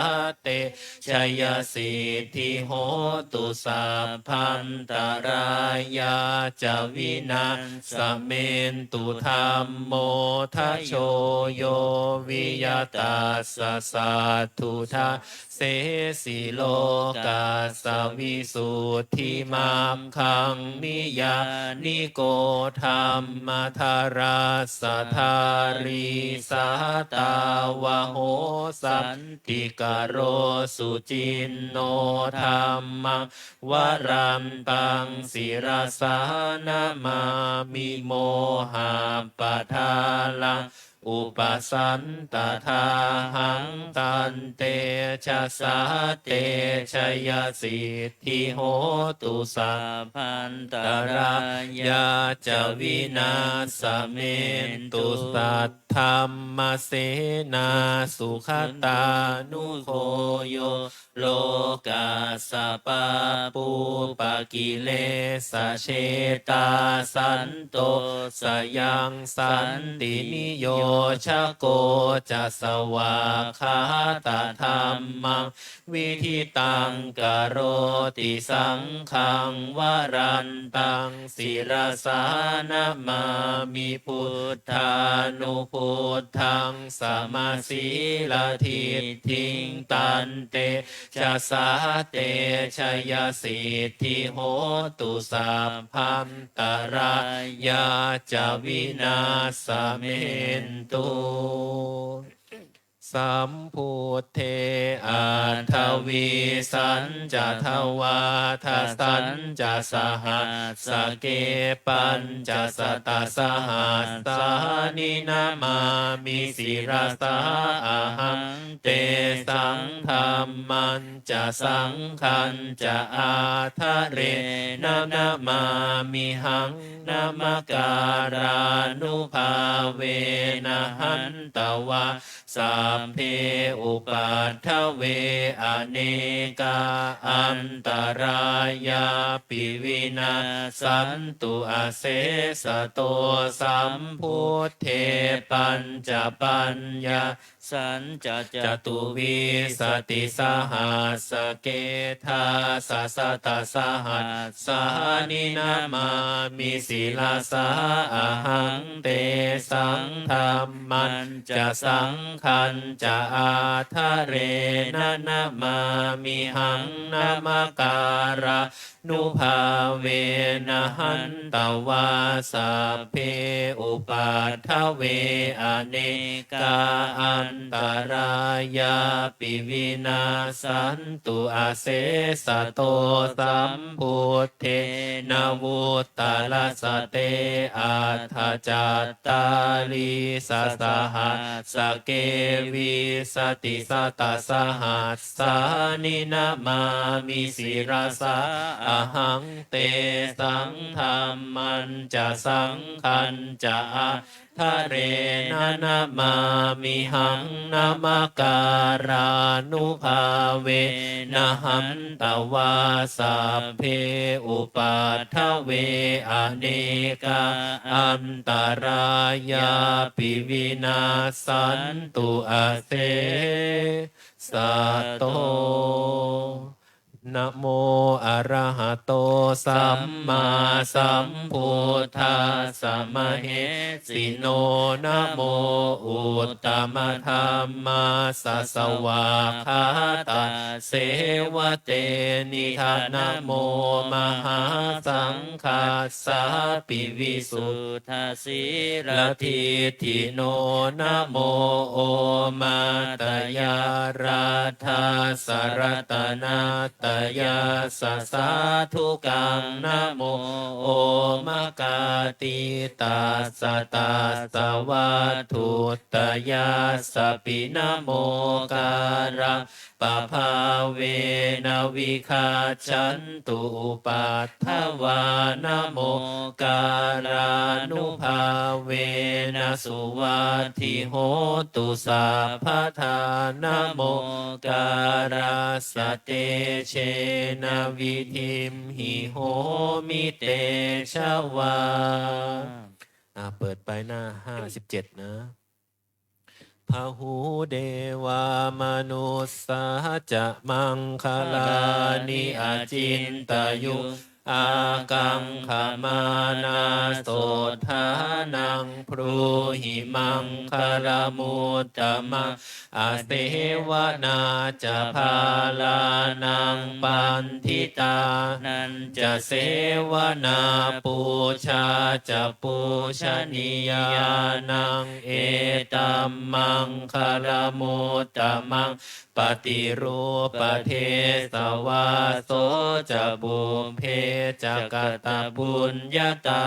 te jayasiddhi hotu, sabbantarāyā ca vinassantu. Dhammo dhajo yo viya tassa satthu, dasesi lokassa visuddhimaggaṃ. Niyyāniko dhammadharassa dhārī, sātāvaho santikaro suciṇṇo. Dhammaṃ varantaṃ sirasā namāmi, mohappadālaṃ upasantadāhaṃ. Tantejasā te jayasiddhi hotu, sabbantarāyā ca vinassantu. Saddhammasenā sugatānugo yo, lokassa pāpūpakilesajetā, santo sayaṃ santiniyojako ca, svākkhātadhammaṃ viditaṃ karoti. Saṅghaṃ varantaṃ sirasā namāmi, buddhānu buddhaṃ samasīladiṭṭhiṃ tantejasā te jayasiddhi hotu sabbantarāyā ca vināsamentu. Sambuddhe aṭṭhavīsañca dvādasañca sahassake pañcasatasahassāni namāmi sirasā ahaṃ. Tesaṃ dhammañca saṅghañca ādarena namāmihaṃ. Namakārānubhāvena hantvā sabbe upaddave anekā antarāyāpi vinassantu asesato. Sambuddhe pañcapaññāsañca catuvīsatisahassake dasasatasahassāni namāmi sirasā ahaṃ. Tesaṃ dhammañca saṅghañca ādarena namāmihaṃ. Namakārānubhāvena hantvā sabbe upaddave anekā antarāyāpi vinassantu asesato. Sambuddhe navuttarasate aṭṭhacattāḷīsasahassake vīsatisatasahassāni namāmi sirasā ahaṃ. Tesaṃ dhammañca saṅghañca ādarena namāmihaṃ. Namakārānubhāvena hantvā sabbe upaddave anekā antarāyāpi vinassantu asesato. Namo arahato sammāsambuddhassa mahesino. Namo uttamadhammassa svākkhātasseva tenidha. Namo mahāsaṅghassāpi visud sīladiṭṭhino. Namo omātyāraddhassa ratanattayassa sādhukaṃ. Namo omakātītassa tassa vatthuttayassapi. Namokāra pabhāvena vigacchantu upaddavā. Namokārānubhāvena suvatthi hotu sabbadā. Namokārassa tejena vidhimhi homi tejavā. อ่า เปิดไปหน้า ห้าสิบเจ็ด นะ Bahū devā manussā ca maṅgalāni acintayuṃ, ākaṅkhamānā sotthānaṃ brūhi maṅgalamuttamaṃ. Asevanā ca bālānaṃ paṇḍitānañca sevanā, pūjā ca pūjanīyānaṃ etam maṅgalamuttamaṃ. Paṭirūpadesavāso ca pubbe ca katapuññatā,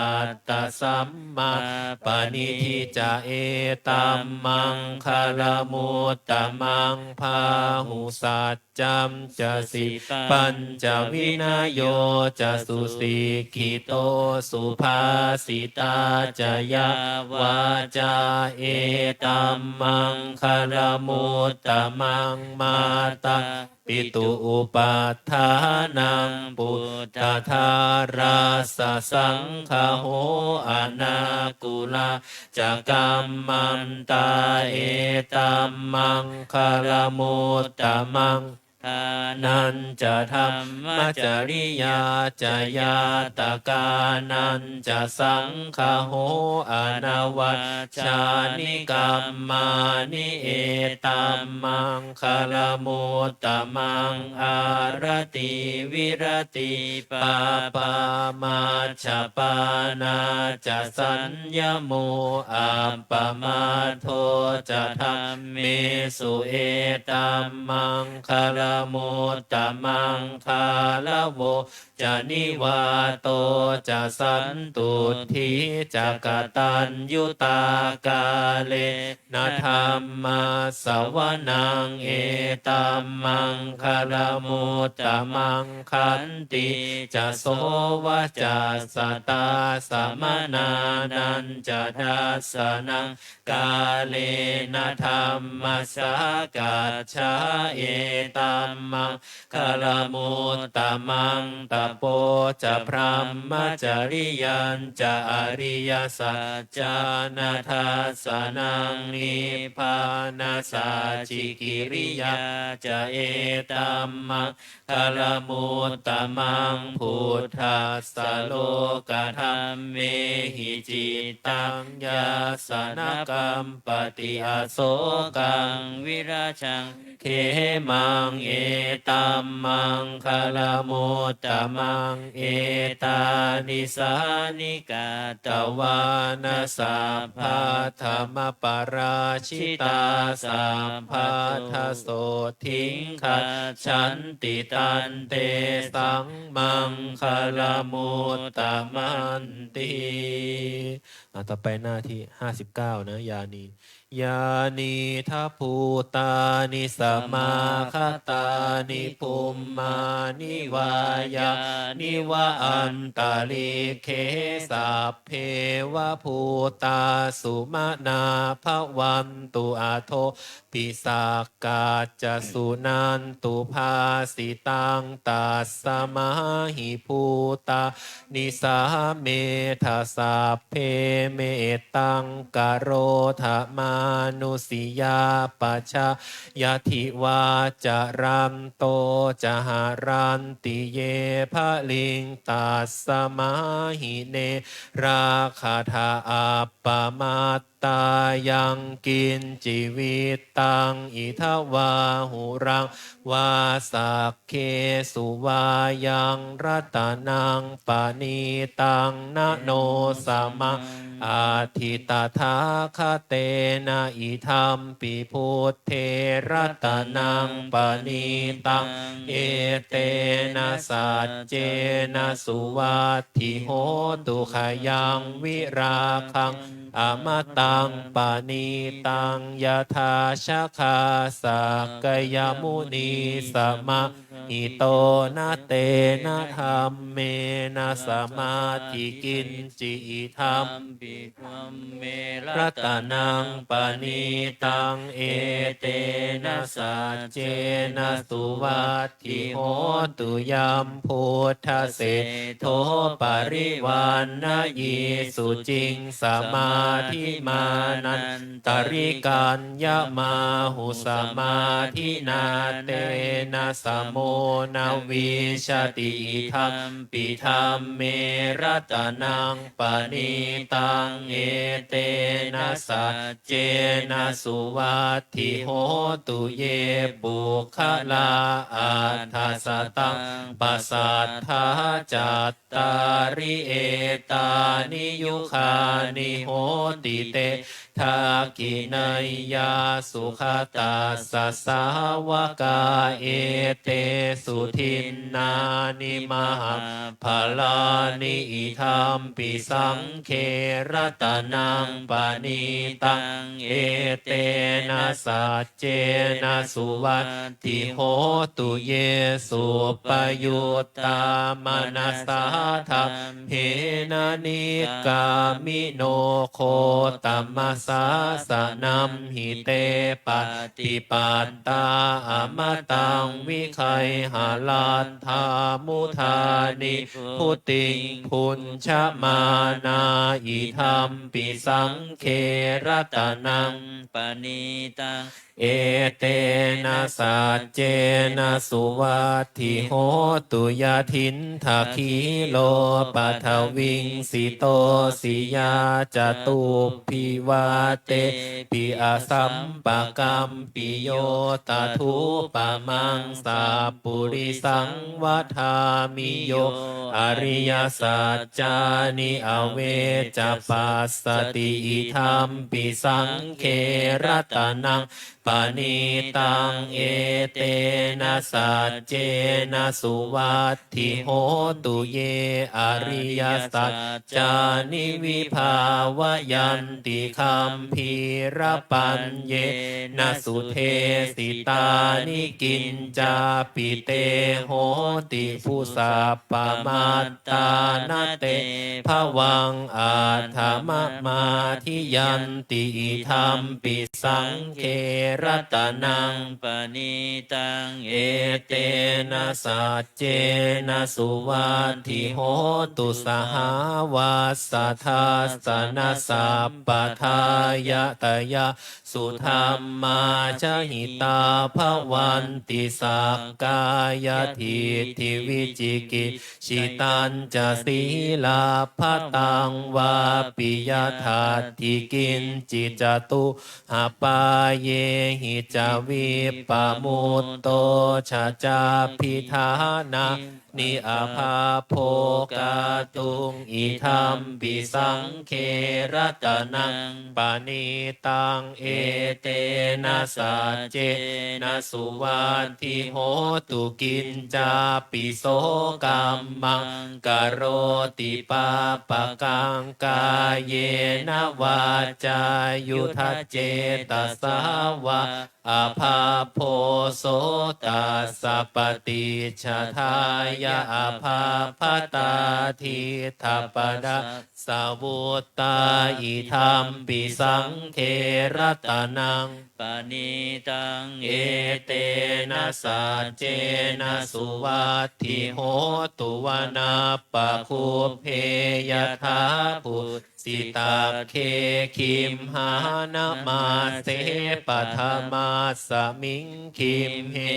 attasammāpaṇidhi ca etam maṅgalamuttamaṃ. Bāhusaccañca sippañca vinayo ca susikkhito, subhāsitā ca yā vācā etam maṅgalamuttamaṃ. Mātāpitu upaṭṭhānaṃ puttadārassa saṅgaho, anākulā ca kammantā etam maṅgalamuttamaṃ. Ṭhānañca dhammacariyā ca ñātakānañca saṅgaho anavajjāni kammāni etammaṅgalamuttamaṃ. Āratī viratī pāpā majjapānā ca saññamo appamādo ca dhammesu etammaṅgalamuttamaṃ. Gāravo ca nivāto ca santuṭṭhī ca kataññutā kāle na dhammassavanaṃ etammaṅgalamuttamaṃ. Khantī ca sovacassatā samaṇānañca dassanaṃ kālena dhammasākacchā etammaṅ galamuttamaṃ. Tapo ca brahmacariyañca ariyasaccāna dassanaṃ nibbānasacchikiriyā ca etammaṅgalamuttamaṃ. Phuṭṭhassa lokadhammehi cittaṃ yassa na kampati asokaṃ virajaṃ khemaṃ etammaṅgalamuttamaṃ. Etādisāni katvāna sabbatthamaparājitā sabbattha sotthiṃ gacchanti tantesaṃ maṅgalamuttamanti. อ่ะ ต่อไปหน้าที่ ห้าสิบเก้า นะ ยานี Yānīdha bhūtāni samāgatāni bhummāni vā yāni va antalikkhe sabbe va bhūtā sumanā bhavantu athopi sakkacca suṇantu bhāsitaṃ. Tasmā hi bhūtā ni sāmetha sabbe mettaṃ karotha mānusiyā pajāya divā caranto ca haranti ye baliṃ. Tasmā hi ne rakkhatha appamat tā yaṅkiñci vittaṃ idha vā huraṃ vā saggesu vā yaṃ ratanaṃ paṇītaṃ na no samaṃ atthi tathāgatena idampi buddhe ratanaṃ paṇītaṃ etena saccena suvatthi hotu. Khayaṃ virāgaṃ amataṃ paṇītaṃ yadajjhagā sakyamunī samāhito na tena dhammena samatthi kiñci idampi dhamme ratanaṃ paṇītaṃ etena saccena suvatthi hotu. Yambuddhaseṭṭho parivaṇṇayī suciṃ samādhimānantarikaññamāhu samādhinā tena samo na vijjati idampi dhamme ratanaṃ paṇītaṃ etena saccena suvatthi hotu. Ye puggalā aṭṭha sataṃ pasatthā cattāri etāni yugāni honti te dakkhiṇeyyā sugatassa sāvakā etesu dinnāni mahapphalāni idampi saṅghe ratanaṃ paṇītaṃ etena saccena suvatthi hotu. Ye suppayuttā manasā daḷhena nikkāmino gotamas sāsanamhi te pattipattā amataṃ vigayha laddhā mudhā nibbutiṃ bhuñjamānā. Idampi saṅghe ratanaṃ paṇītaṃ, etena saccena suvatthi hotu. Yathindakhīlo paṭhaviṃ sito siyā catubbhi vātepi asampakampiyo, tathūpamaṃ sappurisaṃ vadāmi yo ariyasaccāni avecca passati. Idampi saṅghe ratanaṃ paṇītaṃ, etena saccena suvatthi hotu. Ye ariyasaccāni vibhāvayanti gambhīrapaññena sudesitāni, kiñcāpi te hoti bhusappamatā, na te bhavaṃ aṭṭhamamādiyanti. Idampi saṅghe ratanaṃ paṇītaṃ, etena saccena suvatthi hotu. Sahāvassa dassanasampadāya tayassu dhammā jahitā bhavanti, sakkāyadiṭṭhivicikicchitañca sīlabbataṃ vāpi yadatthi kiñci, catūhapāyehi ca vippamutto, cha cābhiṭhānāni abhabbo kātuṃ. Idampi saṅghe ratanaṃ paṇītaṃ, etena saccena suvatthi hotu. Kiñcāpi so kammaṃ karoti pāpakaṃ, kāyena vācāyuda cetasā vā, abhabbo so tassa paṭicchadāya abhabbatā diṭṭhapadassa vuttā. Idampi saṅghe ratanaṃ paṇītaṃ, etena saccena suvatthi hotu. Vanappagubbe yathā phussitagge gimhānamāse paṭhamasmiṃ gimhe,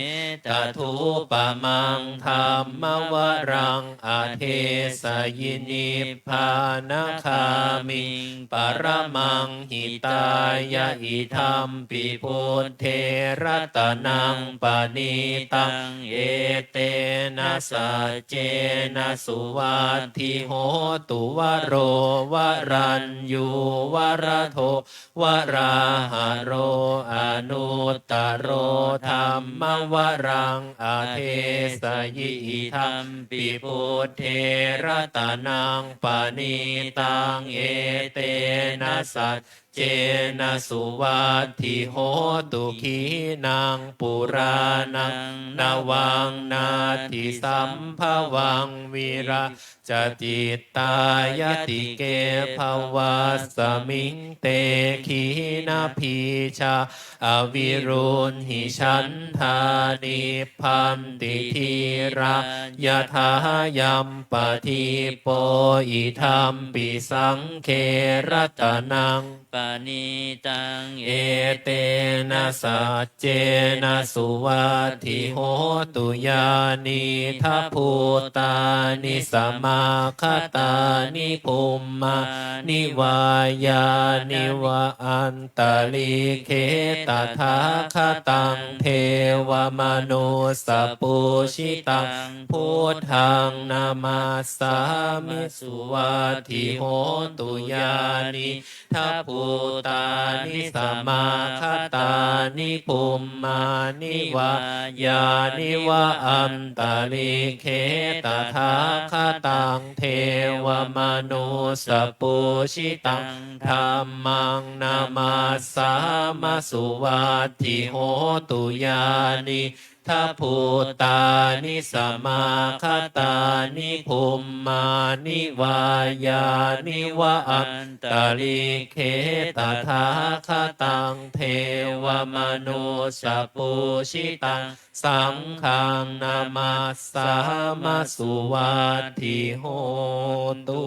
tathūpamaṃ dhammavaraṃ adesayi nibbānagāmiṃ paramaṃ hitāya. Idampi buddhe ratanaṃ paṇītaṃ, etena saccena suvatthi hotu. Varo varaññū varado varāharo anuttaro dhammavaraṃ adesayi. Idampi buddhe ratanaṃ paṇītaṃ, etena saccena suvatthi hotu. Khīṇaṃ purāṇaṃ navaṃ natthi sambhavaṃ vira ca cittāyatike bhavasmiṃ, te khīṇabījā aviruḷhichandā nibbanti dhīrā yathāyampadīpo. Idampi saṅghe ratanaṃ paṇītaṃ, etena saccena suvatthi hotu. Yānīdha bhūtāni samāgatāni bhummāni vā yāni va antalikkhe, tathāgataṃ devamanussapūjitaṃ buddhaṃ namassāma, suvatthi hotu. Yāni dha bhūtāni samāgatāni bhummāni vā yāni va antalikkhe, tathāgataṃ devamanussapūjitaṃ dhammaṃ namassāma, suvatthi hotu. Yāni Sahabhūtāni samāgatāni bhummāni vā yāni va antalikkhe tathāgataṃ devamanussapūjitaṃ saṅghaṃ namassāma suvatthi hotu.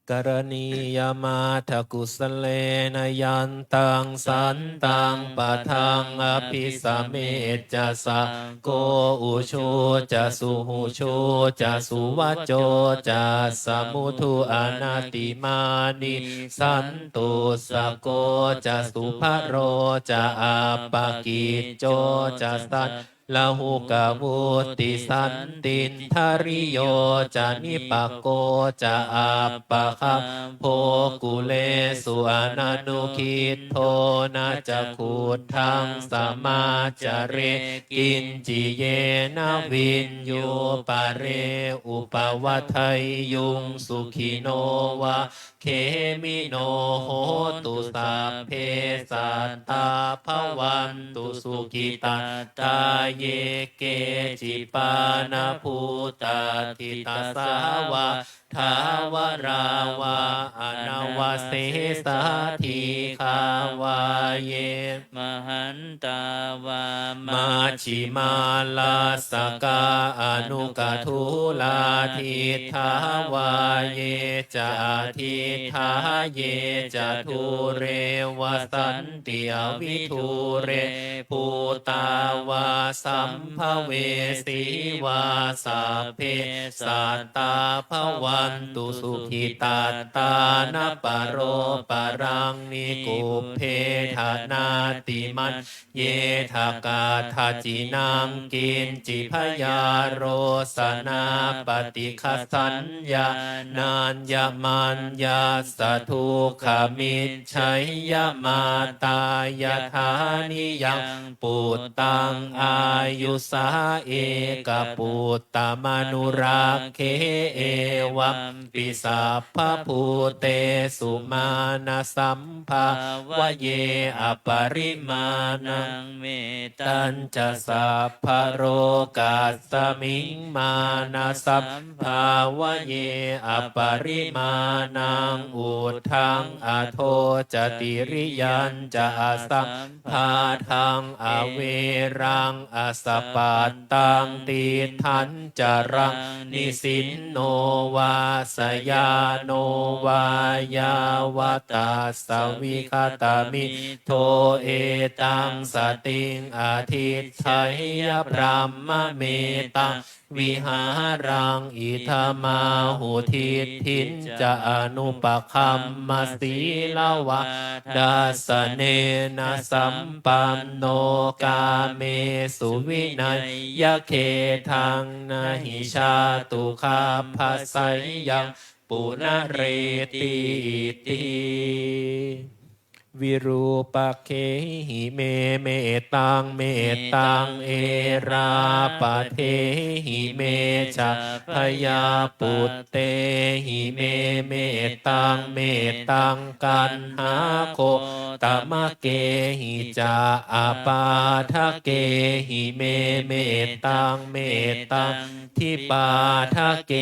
Karaṇīyamatthakusalena yantaṃ santaṃ padaṃ abhisamecca, sakko ujū ca suhujū ca suvaco cassa mudu anatimānī, santussako ca subharo ca appakicco ca sat lahukavutti, santindriyo ca nipako ca appagabbho kulesu ananugiddho. Na ca khuddaṃ samācare kiñci yena viññū pare upavadeyyuṃ. Sukhino vā khemino hontu, sabbe sattā bhavantu sukhitattā. Ye keci pāṇabhūtatthi, tasā vā thāvarā vā anavasesā, dīghā vā ye mahan tā vā majjhimā rassakā aṇukathūlā, diṭṭhā vā ye ca adiṭṭhā ye ca dūre vasanti avidūre, bhūtā vā sambhavesī vā, sabbe sattā bhavantu sukhitattā. Na paro paraṃ nikubbetha, nātimaññe yetha katthaci naṃ kiñci, byārosanā paṭighasaññā nāññamaññassa dukkhamiccheyya. Mātā yathā niyaṃ puttaṃ āyusā ekaputtamanurakkhe, evampi sabbabhūtesu mānasam bhāvaye aparimāṇaṃ. Mettañca sabbalokasmiṃ mānasam bhāvaye aparimāṇaṃ, uddhaṃ adho ca tiriyañca asambādhaṃ averaṃ asapattaṃ. Tiṭṭhañ caraṃ nisinno vā sayāno vā yāvatassa vigatamiddho, etaṃ satiṃ adhiṭṭheyya brahmametaṃ vihāraṃ idhamāhu. Diṭṭhiñca anupagamma sīlavā dassanena sampanno, kāmesu vineyya gedhaṃ na hi jātu gabbhaseyyaṃ punaretīti. Virūpakkhehi me mettaṃ mettaṃ erāpathehi me ca bhayāputtehi me mettaṃ mettaṃ kaṇhāgo tamakehi ca apādakehi me mettaṃ mettaṃ dipādakehi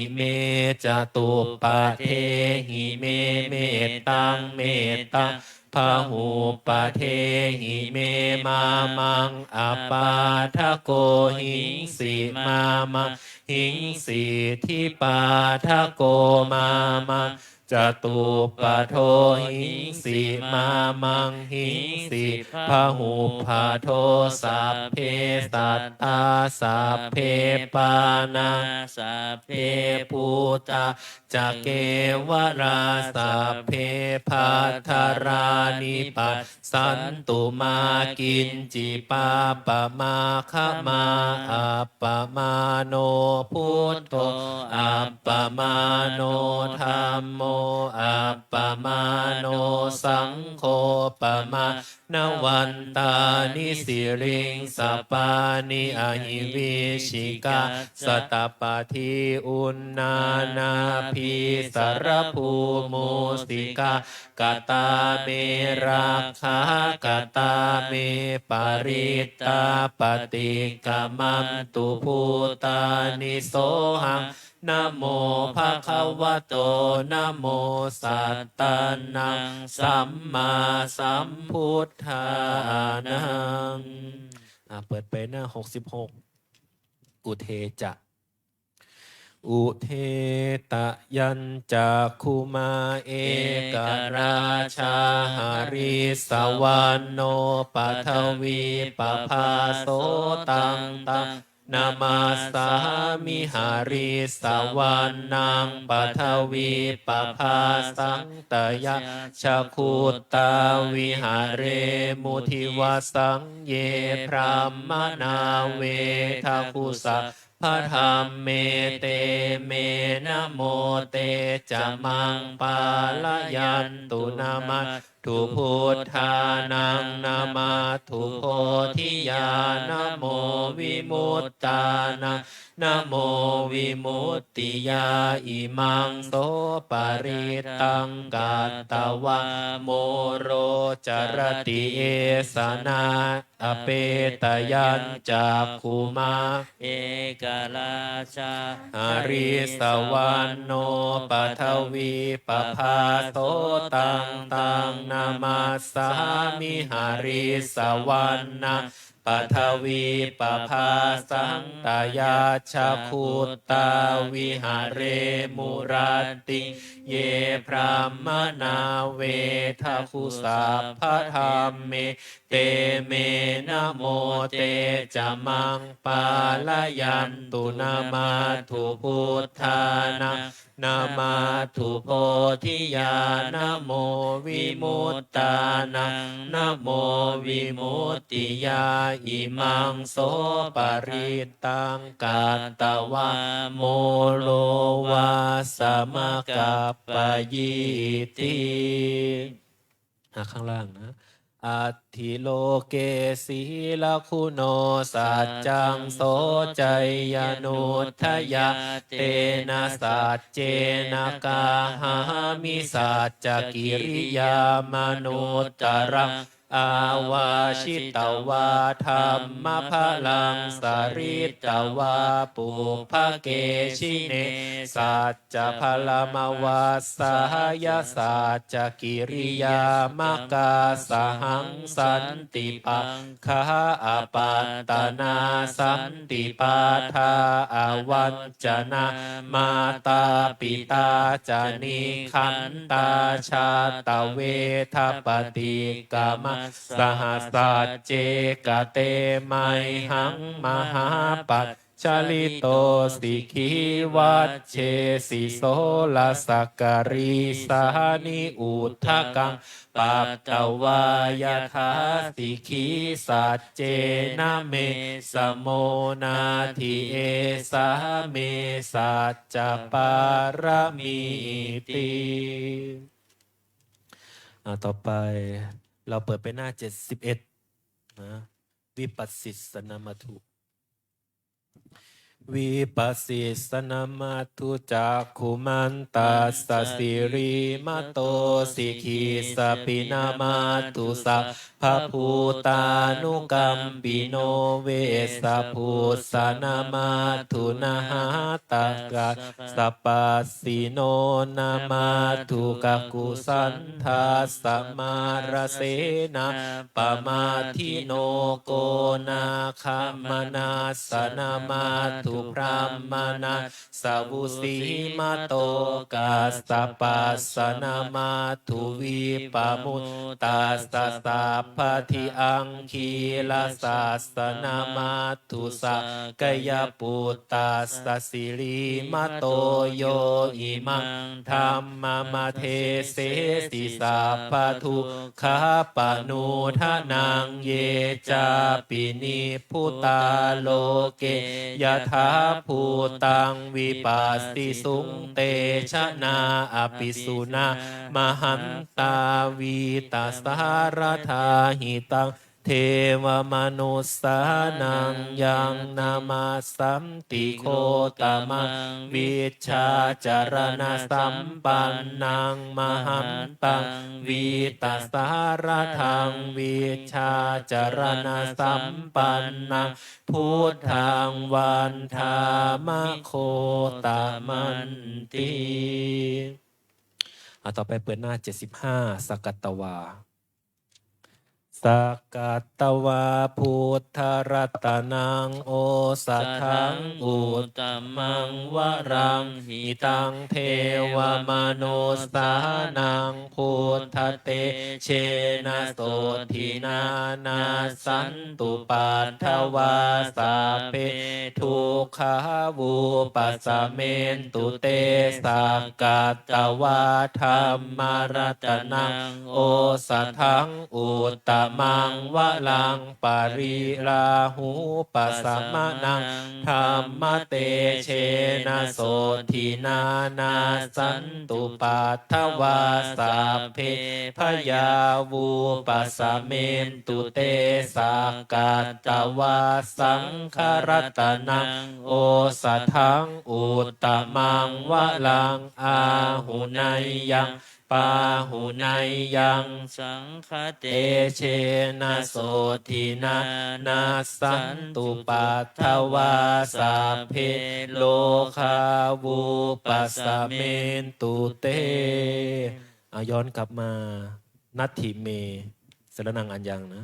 me catuppadehi me mettaṃ mettaṃ bahuppadehi me mā maṃ apādako hiṃsi mā maṃ hiṃsi dipādako mā maṃ catuppado hiṃsi mā maṃ hiṃsi bahuppado. Sabbe sattā sabbe pāṇā sabbe bhūtā ca kevalā sabbe bhadrāni passantu mā kiñci pāpamāgamā. Appamāṇo buddho appamāṇo dhammo appamāṇo saṅgho pamāṇavantāni siriṃsapāni ahi vicchikā satapadī uṇṇānābhī sarabū mūsikā. Katā me rakkhā katā me parittā paṭikkamantu bhūtāni sohaṃ namo bhagavato namo sattannaṃ sammāsambuddhānaṃ. อ่า เปิดไปหน้า หกสิบหก อุเทจะ Udetayañcakkhumā ekarājā harissavaṇṇo paṭhavippabhāso taṃ taṃ namassāmi harissavaṇṇaṃ paṭhavippabhāsaṃ tayajja guttā viharemu divasaṃ ye brāhmaṇā vedagu sabbadhamme te me namo te ca maṃ pālayantu. Nama buddhānaṃ namatthu bodhiyā namo vimuttānaṃ namo vimuttiyā. Imaṃ so parittaṃ katvā moro carati esanā. Apetayañcakkhumā ekarājā harissavaṇṇo paṭhavippabhāso taṃ taṃ namassāmi harissavaṇṇaṃ paṭhavippabhāsaṃ tayajja guttā viharemu rattiṃ ye brāhmaṇā vedagu sabbadhamme te me namo te ca maṃ pālayantu. Namatthu buddhānaṃ namatthu bodhiyā namo vimuttānaṃ namo vimuttiyā. Imaṃ so parittaṃ katvā moro vāsamakappayīti. อ่ะ ข้างล่างนะ Atthi loke sīlaguṇo saccaṃ soceyyanuddayā tena saccena kāhāmi saccakiriyamanuttaraṃ. Āvajjitvā dhammabalaṃ saritvā pubbake jine saccabalamavassāya saccakiriyamakāsahaṃ. Santi pakkhā apattanā santi pādā avañcanā mātā pitā ca nikkhantā jātaveda paṭikkama. Saha sacce kate mayhaṃ mahāpajjalito sikhī vajjesi soḷasakarīsāni udakaṃ patvā yathā sikhī. Saccena me samo natthi esā me saccapāramīti. อ่า ต่อไปเราเปิดไปหน้า เจ็ดสิบเอ็ด นะ Vipasissanamatthu. Vipasissanamatthu cakkhumantassa sirīmato sikhīssapi namatthu sabbabhūtānukampino. Vessabhūssanamatthunahātakassa passino namatthu kakusandhassa mārasenāpamaddino. Konāgamanassa namatthu brāhmaṇassa vusīmato kassapassa namatthu vippamuttassa sabbadhi. Aṅgīrasassa namatthu sakyaputtassa sirīmato yo imaṃ dhammamaddesesi sabbadukkhapanūdanaṃ. Ye cāpi nibbutā loke yathā bhūtaṃ vipassisuṃ, te janā apisuṇā mahantā, vītasāradā hitaṃ devamanussānaṃ. Yaṃ namassanti Gotamaṃ vijjācaraṇasampannaṃ mahantaṃ vītasāradaṃ, vijjācaraṇasampannaṃ buddhaṃ vandāma Gotamanti. อ่ะ ต่อไปเปิดหน้า เจ็ดสิบห้า สักกัตตวา สักกัตตวา buddharatanaṃ osathaṃ uttamaṃ varaṃ, hitaṃ devamanussānaṃ, buddhatejena sotthinā, nassantupaddavā sabbe, dukkhā vūpasamentu te. Sakkatvā dhammaratanaṃ osathaṃ uttamaṃ varaṃ, pariḷāhūpasamanaṃ, dhammatejena sotthinā, nassantupaddavā sabbe, bhayā vūpasamentu te. Sakkatvā saṅgharatanaṃ osathaṃ uttamaṃ varaṃ, āhuneyyaṃ pāhuneyyaṃ, saṅghatejena sotthinā, nassantupaddavā sabbe, rogā vūpasamentu te. อ่ะ ย้อนกลับมา natthi me saraṇaṃ aññaṃ นะ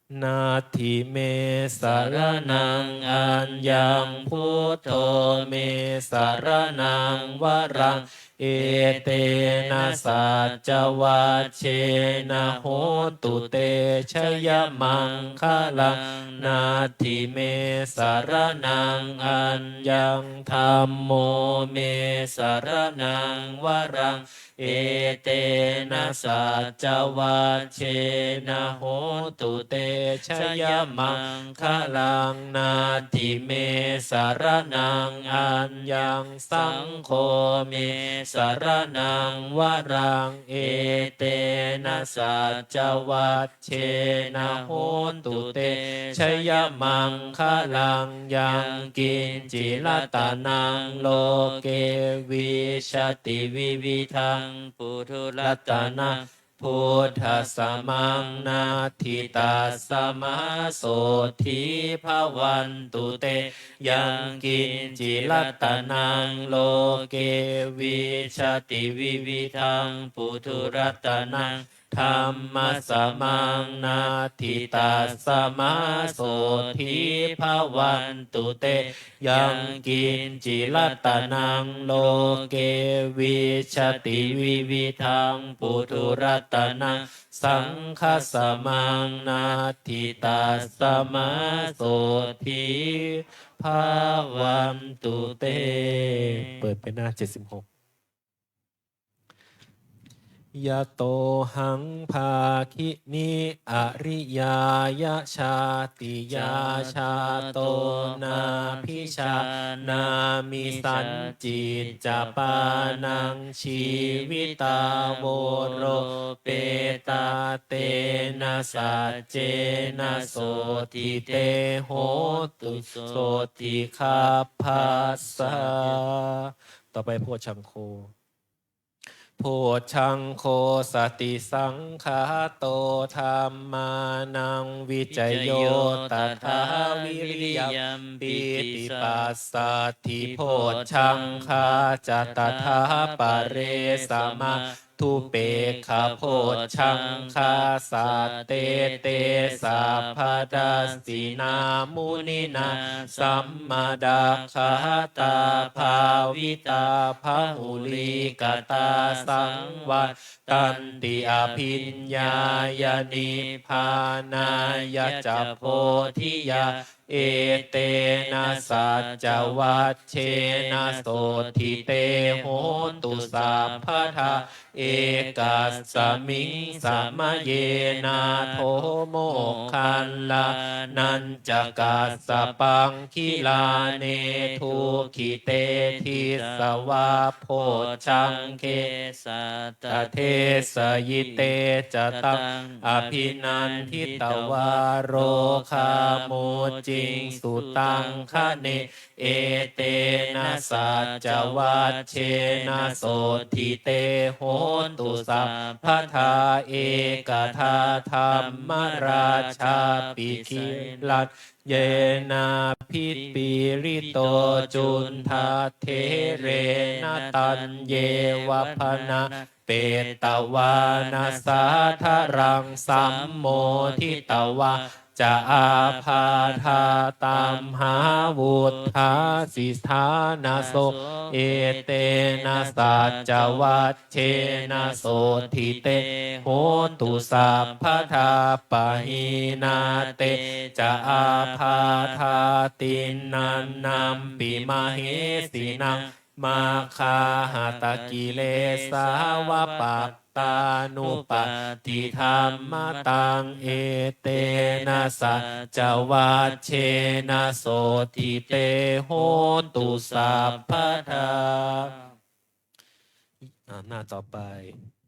Natthi me saraṇaṃ aññaṃ, buddho me saraṇaṃ varaṃ, etena saccavajjena, hotu te jayamaṅgalaṃ. Natthi me saraṇaṃ aññaṃ, dhammo me saraṇaṃ varaṃ, etena saccavajjena, hotu te jayamaṅgalaṃ. Natthi me saraṇaṃ aññaṃ, saṅgho me saraṇaṃ varaṃ, etena saccavajjena, hotu te jayamaṅgalaṃ. Yaṅkiñci ratanaṃ loke, vijjati vividhaṃ puthu, ratanaṃ buddhasamaṃ natthi, tasmā sotthī bhavantu te. Yaṅkiñci ratanaṃ loke, vijjati vividhaṃ puthu, ratanaṃ dhammasamaṃ natthi, tasmā sotthī bhavantu te. Yaṅkiñci ratanaṃ loke, vijjati vividhaṃ puthu, ratanaṃ saṅghasamaṃ natthi, tasmā sotthī bhavantu te. เปิดไปหน้า เจ็ดสิบหก Yatohaṃ bhāgini ariyāya jātiyā jāto, nābhijānāmi sañcicca pāṇaṃ jīvitā voropetā, tena saccena sotthi te hotu sotthi gabbhassa. ต่อไป โพชฌังโค Bojjhaṅgo satisaṅkhāto dhammānaṃ vicayo tathā viriyampīti passaddhi bojjhaṅgā ca tathāpare samādhupekkhabojjhaṅgā sattete sabbadassinā muninā sammadakkhātā bhāvitā bahulīkatā saṃvattanti abhiññāya nibbānāya ca bodhiyā Etena saccavajjena sotthi te hotu sabbadā. Ekasmiṃ samaye nātho moggallānañca kassapaṃ gilāne dukkhite disvā bojjhaṅge satta desayi. Te ca taṃ abhinanditvā rogā mucciṃsu taṅkhaṇe. Etena saccavajjena sotthi te hotu sabbadā. Ekadā dhammarājāpi gelaññenābhipīḷito cundattherena taññeva bhaṇāpetvāna sādaraṃ sammoditvā ca ābādhā tamhā vuṭṭhāsi ṭhānaso. Etena saccavajjena sotthi te hotu sabbadā. Pahīnā te ca ābādhā tiṇṇannampi mahesinaṃ maggāhatakilesā va pattānuppattidhammataṃ. Etena saccavajjena sotthi te hotu sabbadā. อ่า หน้าต่อไป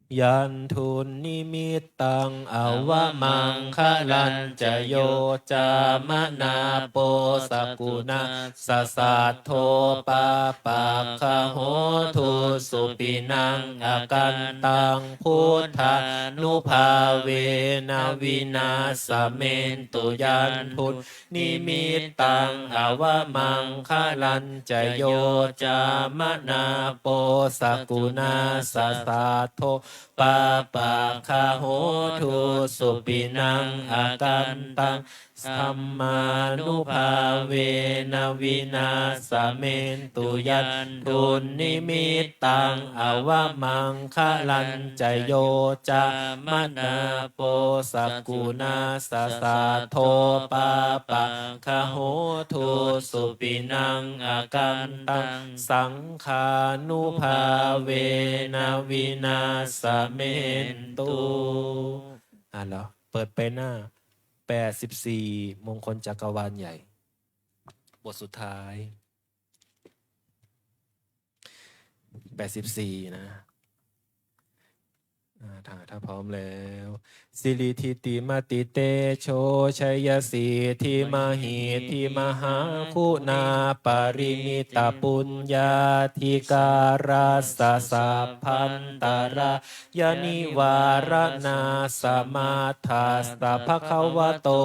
Yandunnimittaṃ avamaṅgalañca yo cāmanāpo sakuṇassa saddo pāpaggaho dussupinaṃ akantaṃ buddhānubhāvena vināsamentu. Yandunnimittaṃ avamaṅgalañca yo cāmanāpo sakuṇassa saddo pāpaggaho dussupinaṃ akantaṃ dhammānubhāvena vināsamentu. Yandunnimittaṃ avamaṅgalañca yo cāmanāpo sakuṇassa saddo pāpaggaho dussupinaṃ akantaṃ saṅghānubhāvena vināsamentu. อ่ะ เราเปิดไปหน้า แปดสิบสี่ มงคลจักรวาลใหญ่ บทสุดท้าย แปดสิบสี่ นะ อ่า ถ้า ถ้าพร้อมแล้ว Siridhitimatitejojayasiddhimahīdhimahāguṇāparimitapuññādhikārassa sabbantarā yanivāraṇasamatthassa bhagavato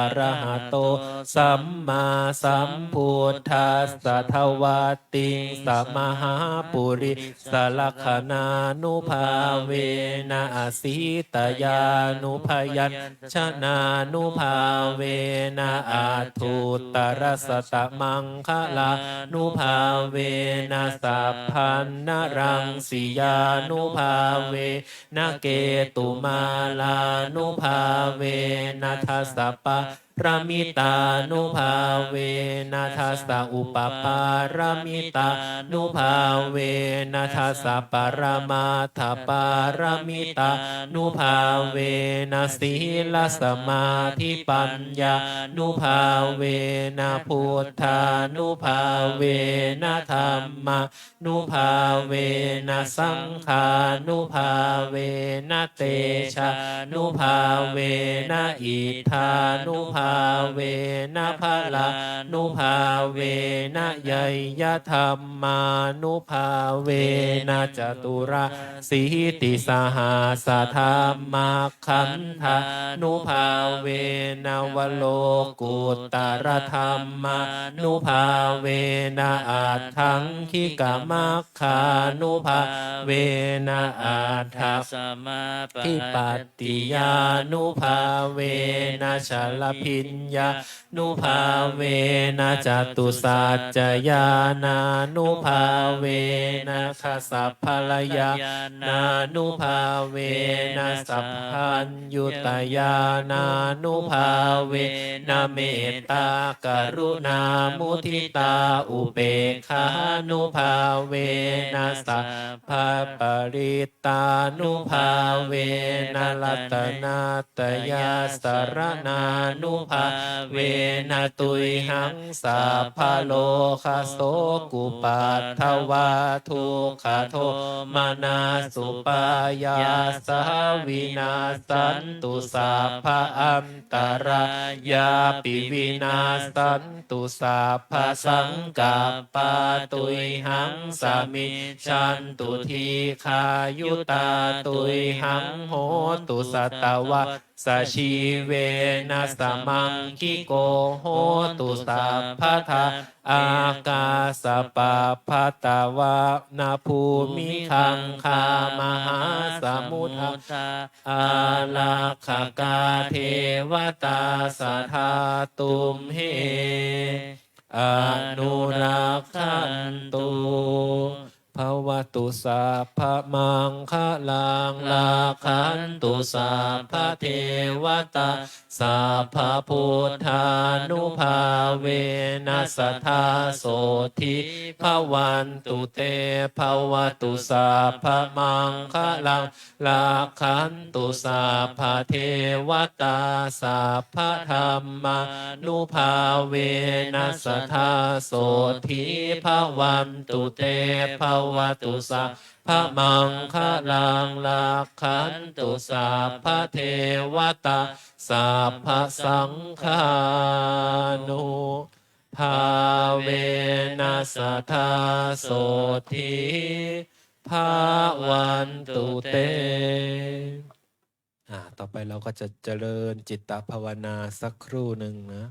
arahato sammāsambuddhassa dvattiṃsamahāpurisalakkhaṇānubhāvena asītyānubyañjanānubhāvena aṭṭhuttarasatamaṅgalānubhāvena sabbanaraṃsiyānubhāve na ketumālānubhāvena dasapāramitānubhāvena dasaupapāramitānubhāvena dasaparamatthapāramitānubhāvena sīlasamādhipaññānubhāvena buddhānubhāvena dhammā nubhāvena saṅghānubhāvena tejānubhāvena iddhānubhāvena balānubhāvena ñeyyadhammānubhāvena caturāsītisahassadhamma khandhānubhāvena valokuttaradhammānubhāvena aṭṭhaṅgikamaggānubhāvena aṭṭhasamāpattiyānubhāvena chaḷabhi abhiññānubhāvena catusaccañāṇānubhāvena dasabalañāṇānubhāvena sabbaññutañāṇānubhāvena mettākaruṇāmuditāupekkhānubhāvena sabbaparit tānubhāvena ratanattayasaraṇānubhāvena tuyhaṃ sabbarogasokupaddavadukkhadomanassupāyāsā vinassantu, sabbaantarāyāpi vinassantu, sabbasaṅkappā tuyhaṃ samijjhantu, dīghāyutā tuyhaṃ hotu, satavassajīvena samaṅgiko hotu sabbadā. Ākāsapabbatavanabhūmigaṅgāmahāsamuddā ārakkhakā devatā sadā tumhe anurakkhantu. Bhavatu sabbamaṅgalaṃ, rakkhantu sabbadevatā, sabbabuddhānubhāvena sadā sotthī bhavantu te. Bhavatu sabbamaṅgalaṃ, rakkhantu sabbadevatā, sabbadhammānubhāvena sadā sotthī bhavantu te. Bhavatu sabbamaṅgalaṃ, rakkhantu sabbadevatā, sabbasaṅghānubhāvena sadā sotthī bhavantu te. อ่า ต่อไปเราก็จะเจริญจิตตภาวนาสักครู่หนึ่งนะ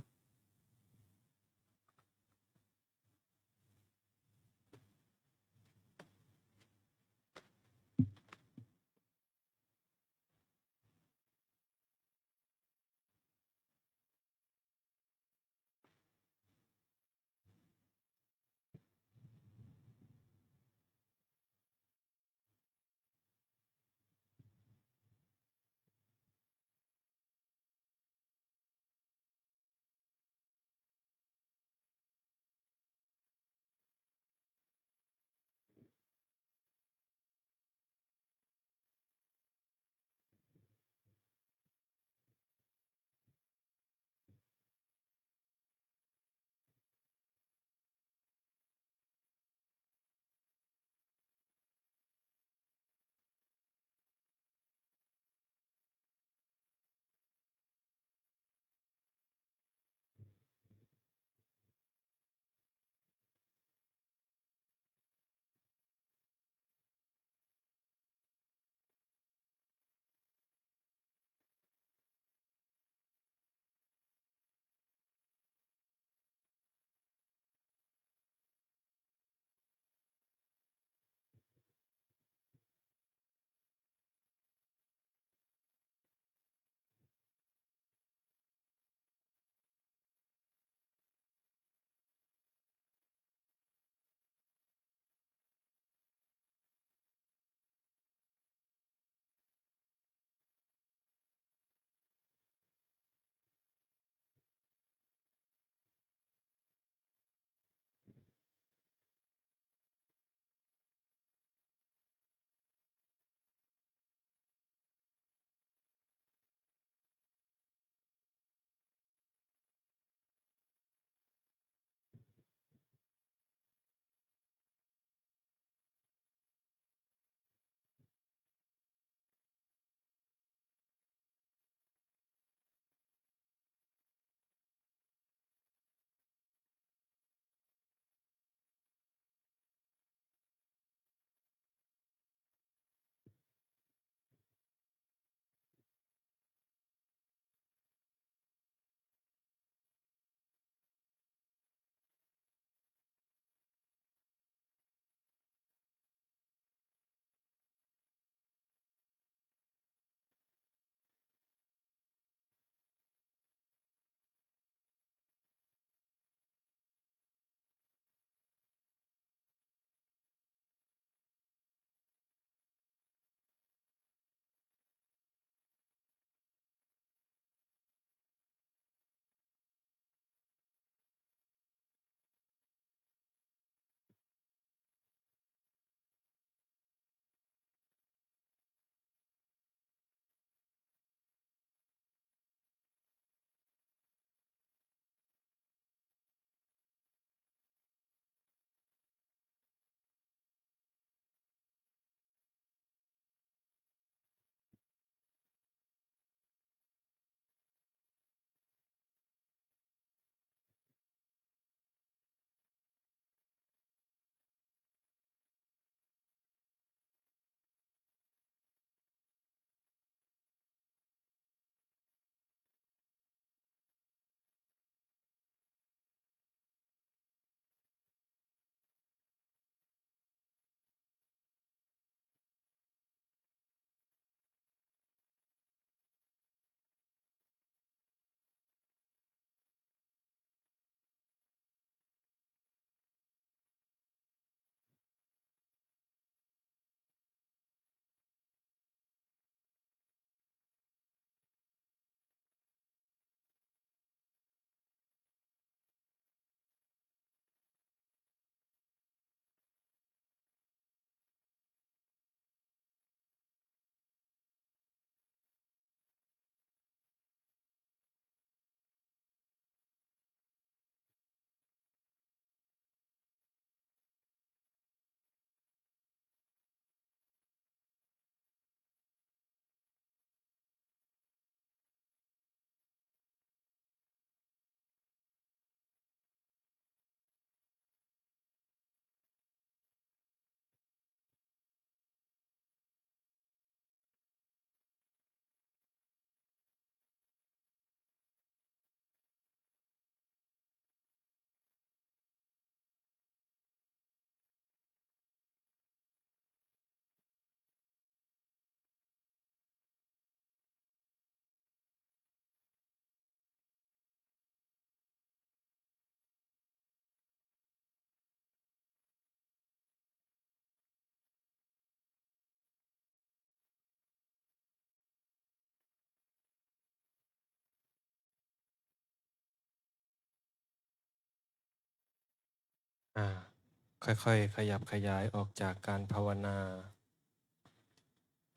ค่อยๆ ขยับขยายออกจากการภาวนา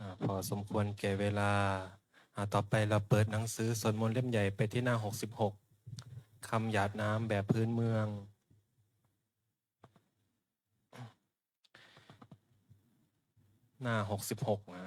อ่า พอสมควรแก่เวลา อ่า ต่อไปเราเปิดหนังสือสวดมนต์เล่มใหญ่ไปที่หน้า หกสิบหก คำหยาดน้ำแบบพื้นเมือง หน้า หกสิบหก นะ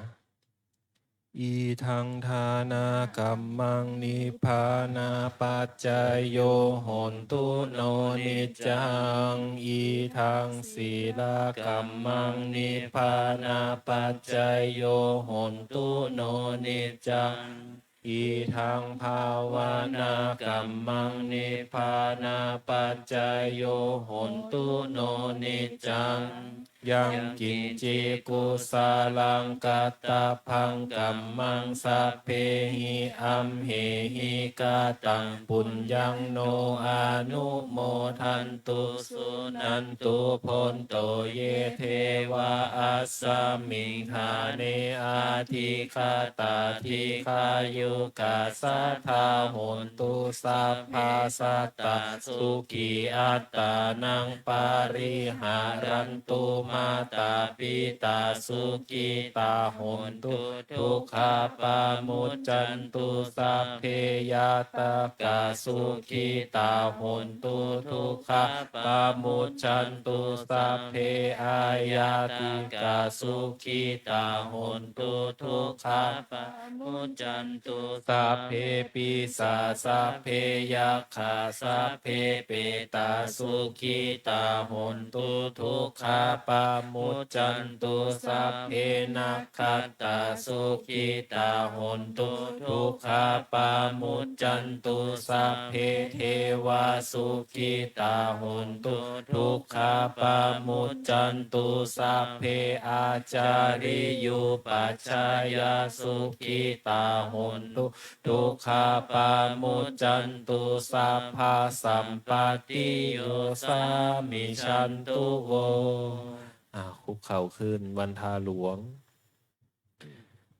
Idaṃ dānakammaṃ nibbānapaccayo hontu no niccaṃ. Idaṃ sīlakammaṃ nibbānapaccayo hontu no niccaṃ. Idaṃ bhāvanākammaṃ nibbānapaccayo hontu no niccaṃ. Yaṃ kiñci kusalaṃ kattabbaṃ kammaṃ sabbehi amhehi kataṃ puññaṃ no anumodantu suṇantu bhonto ye devā asmiṃ ṭhāne adhigatā dīghāyukā sadā hontu sabbā sattā sukhī attānaṃ pariharantu. Mātā pitā sukhitā hontu dukkhā pamuccantu. Sabbe ñātakā sukhitā hontu dukkhā pamuccantu. Sabbe aññātikā sukhitā hontu dukkhā pamuccantu. Sabbe pisā sabbe yakkhā sabbe petā sukhitā hontu dukkhā pamuccantu. Sabbe nakkhattā sukhitā hontu dukkhā pamuccantu. Sabbe devā sukhitā hontu dukkhā pamuccantu. Sabbe ācariyupajjhāyā sukhitā hontu dukkhā pamuccantu. Sabbā sampattiyo samijjhantu vo. อ่า คุกเข่าขึ้น วันทาหลวง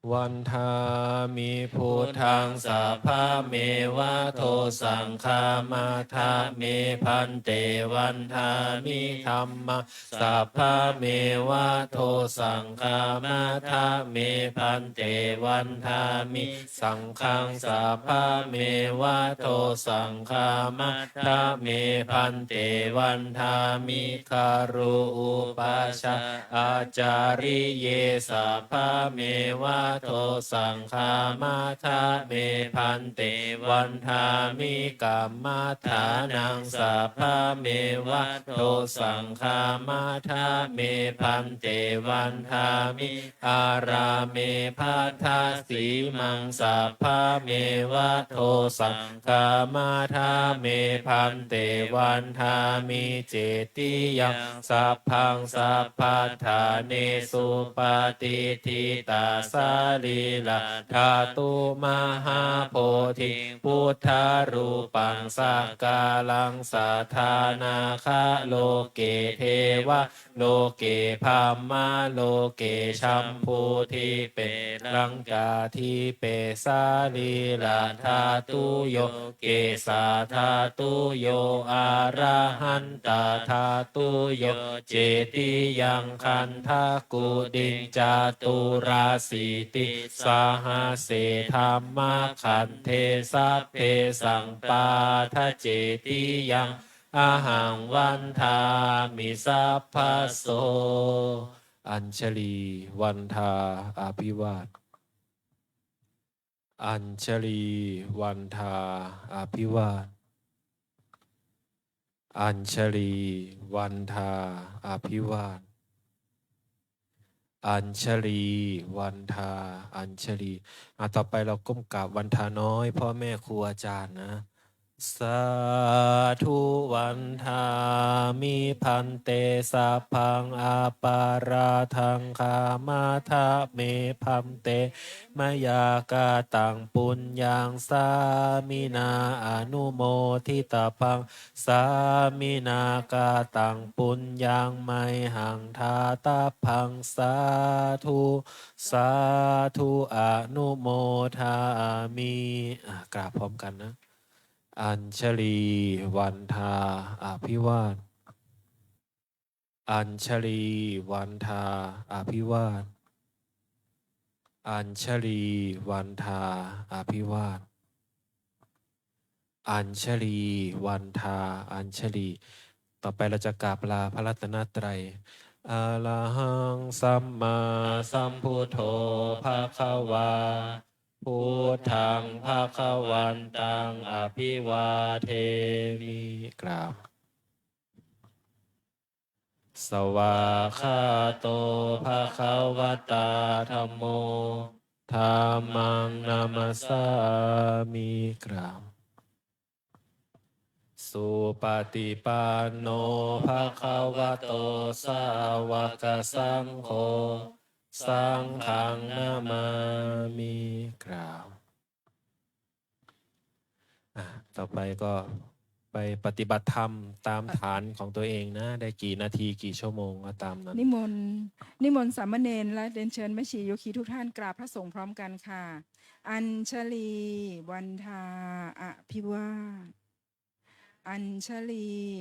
Vandāmi buddhaṃ sabbameva dosaṃ khamatha me bhante. Vandāmi dhammaṃ sabbameva dosaṃ khamatha me bhante. Vandāmi saṅghaṃ sabbameva dosaṃ khamatha me bhante. Vandāmi guru upajjhāyā ācariyū sabbameva dosaṃ khamatha me bhante. Vandāmi kammaṭṭhānaṃ sabbameva dosaṃ khamatha me bhante. Vandāmi ārāme baddhasīmaṃ sabbameva dosaṃ khamatha me bhante. Vandāmi cetiyaṃ sabbaṃ sabbaṭṭhānesu patiṭṭhitā sarīradhātu mahābodhiṃ buddharūpaṃ sakalaṃ sadā nāgaloke devaloke brahmaloke jambudīpe laṅkādīpe sarīradhātuyo kesādhātuyo arahantadhātuyo cetiyaṃ gandhakuṭiṃ caturāsītisahase dhammakkhandhe sabbesaṃ pādaṃ cetiyaṃ ahaṃ vandāmi sabbaso. Añjalī vandā abhivād. Añjalī vandā abhivād. Añjalī vandā abhivād. Añjalī vandā añjalī. อ่ะ ต่อไปเราก้มกราบวันทาน้อยพ่อแม่ครูอาจารย์นะ Sādhu vandāmi bhante, sabbaṃ aparādhaṃ khamatha me bhante, mayā kataṃ puññaṃ sāminā anumoditabbaṃ, sāminā kataṃ puññaṃ mayhaṃ dātabbaṃ, sādhu sādhu anumodāmi. อ่ะ กราบพร้อมกันนะ Añjalī vandā abhivād. Añjalī vandā abhivād. Añjalī vandā abhivād. Añjalī vandā añjalī. ต่อไปเราจะกราบลาพระรัตนตรัย Arahaṃ sammāsambuddho bhagavā, buddhaṃ bhagavantaṃ abhivādemi. กราบ Svākkhāto bhagavatā dhammo, dhammaṃ namassāmi. กราบ Supaṭipanno bhagavato sāvakasaṅgho, saṅghaṃ namāmi. กราบ อ่ะ ต่อไปก็ไปปฏิบัติธรรมตามฐานของตัวเองนะ ได้กี่นาทีกี่ชั่วโมงก็ตามนั้น นิมนต์ นิมนต์สามเณรและเรียนเชิญแม่ชีโยคีทุกท่านกราบพระสงฆ์พร้อมกันค่ะ Añjalī vandā abhivād. Añjalī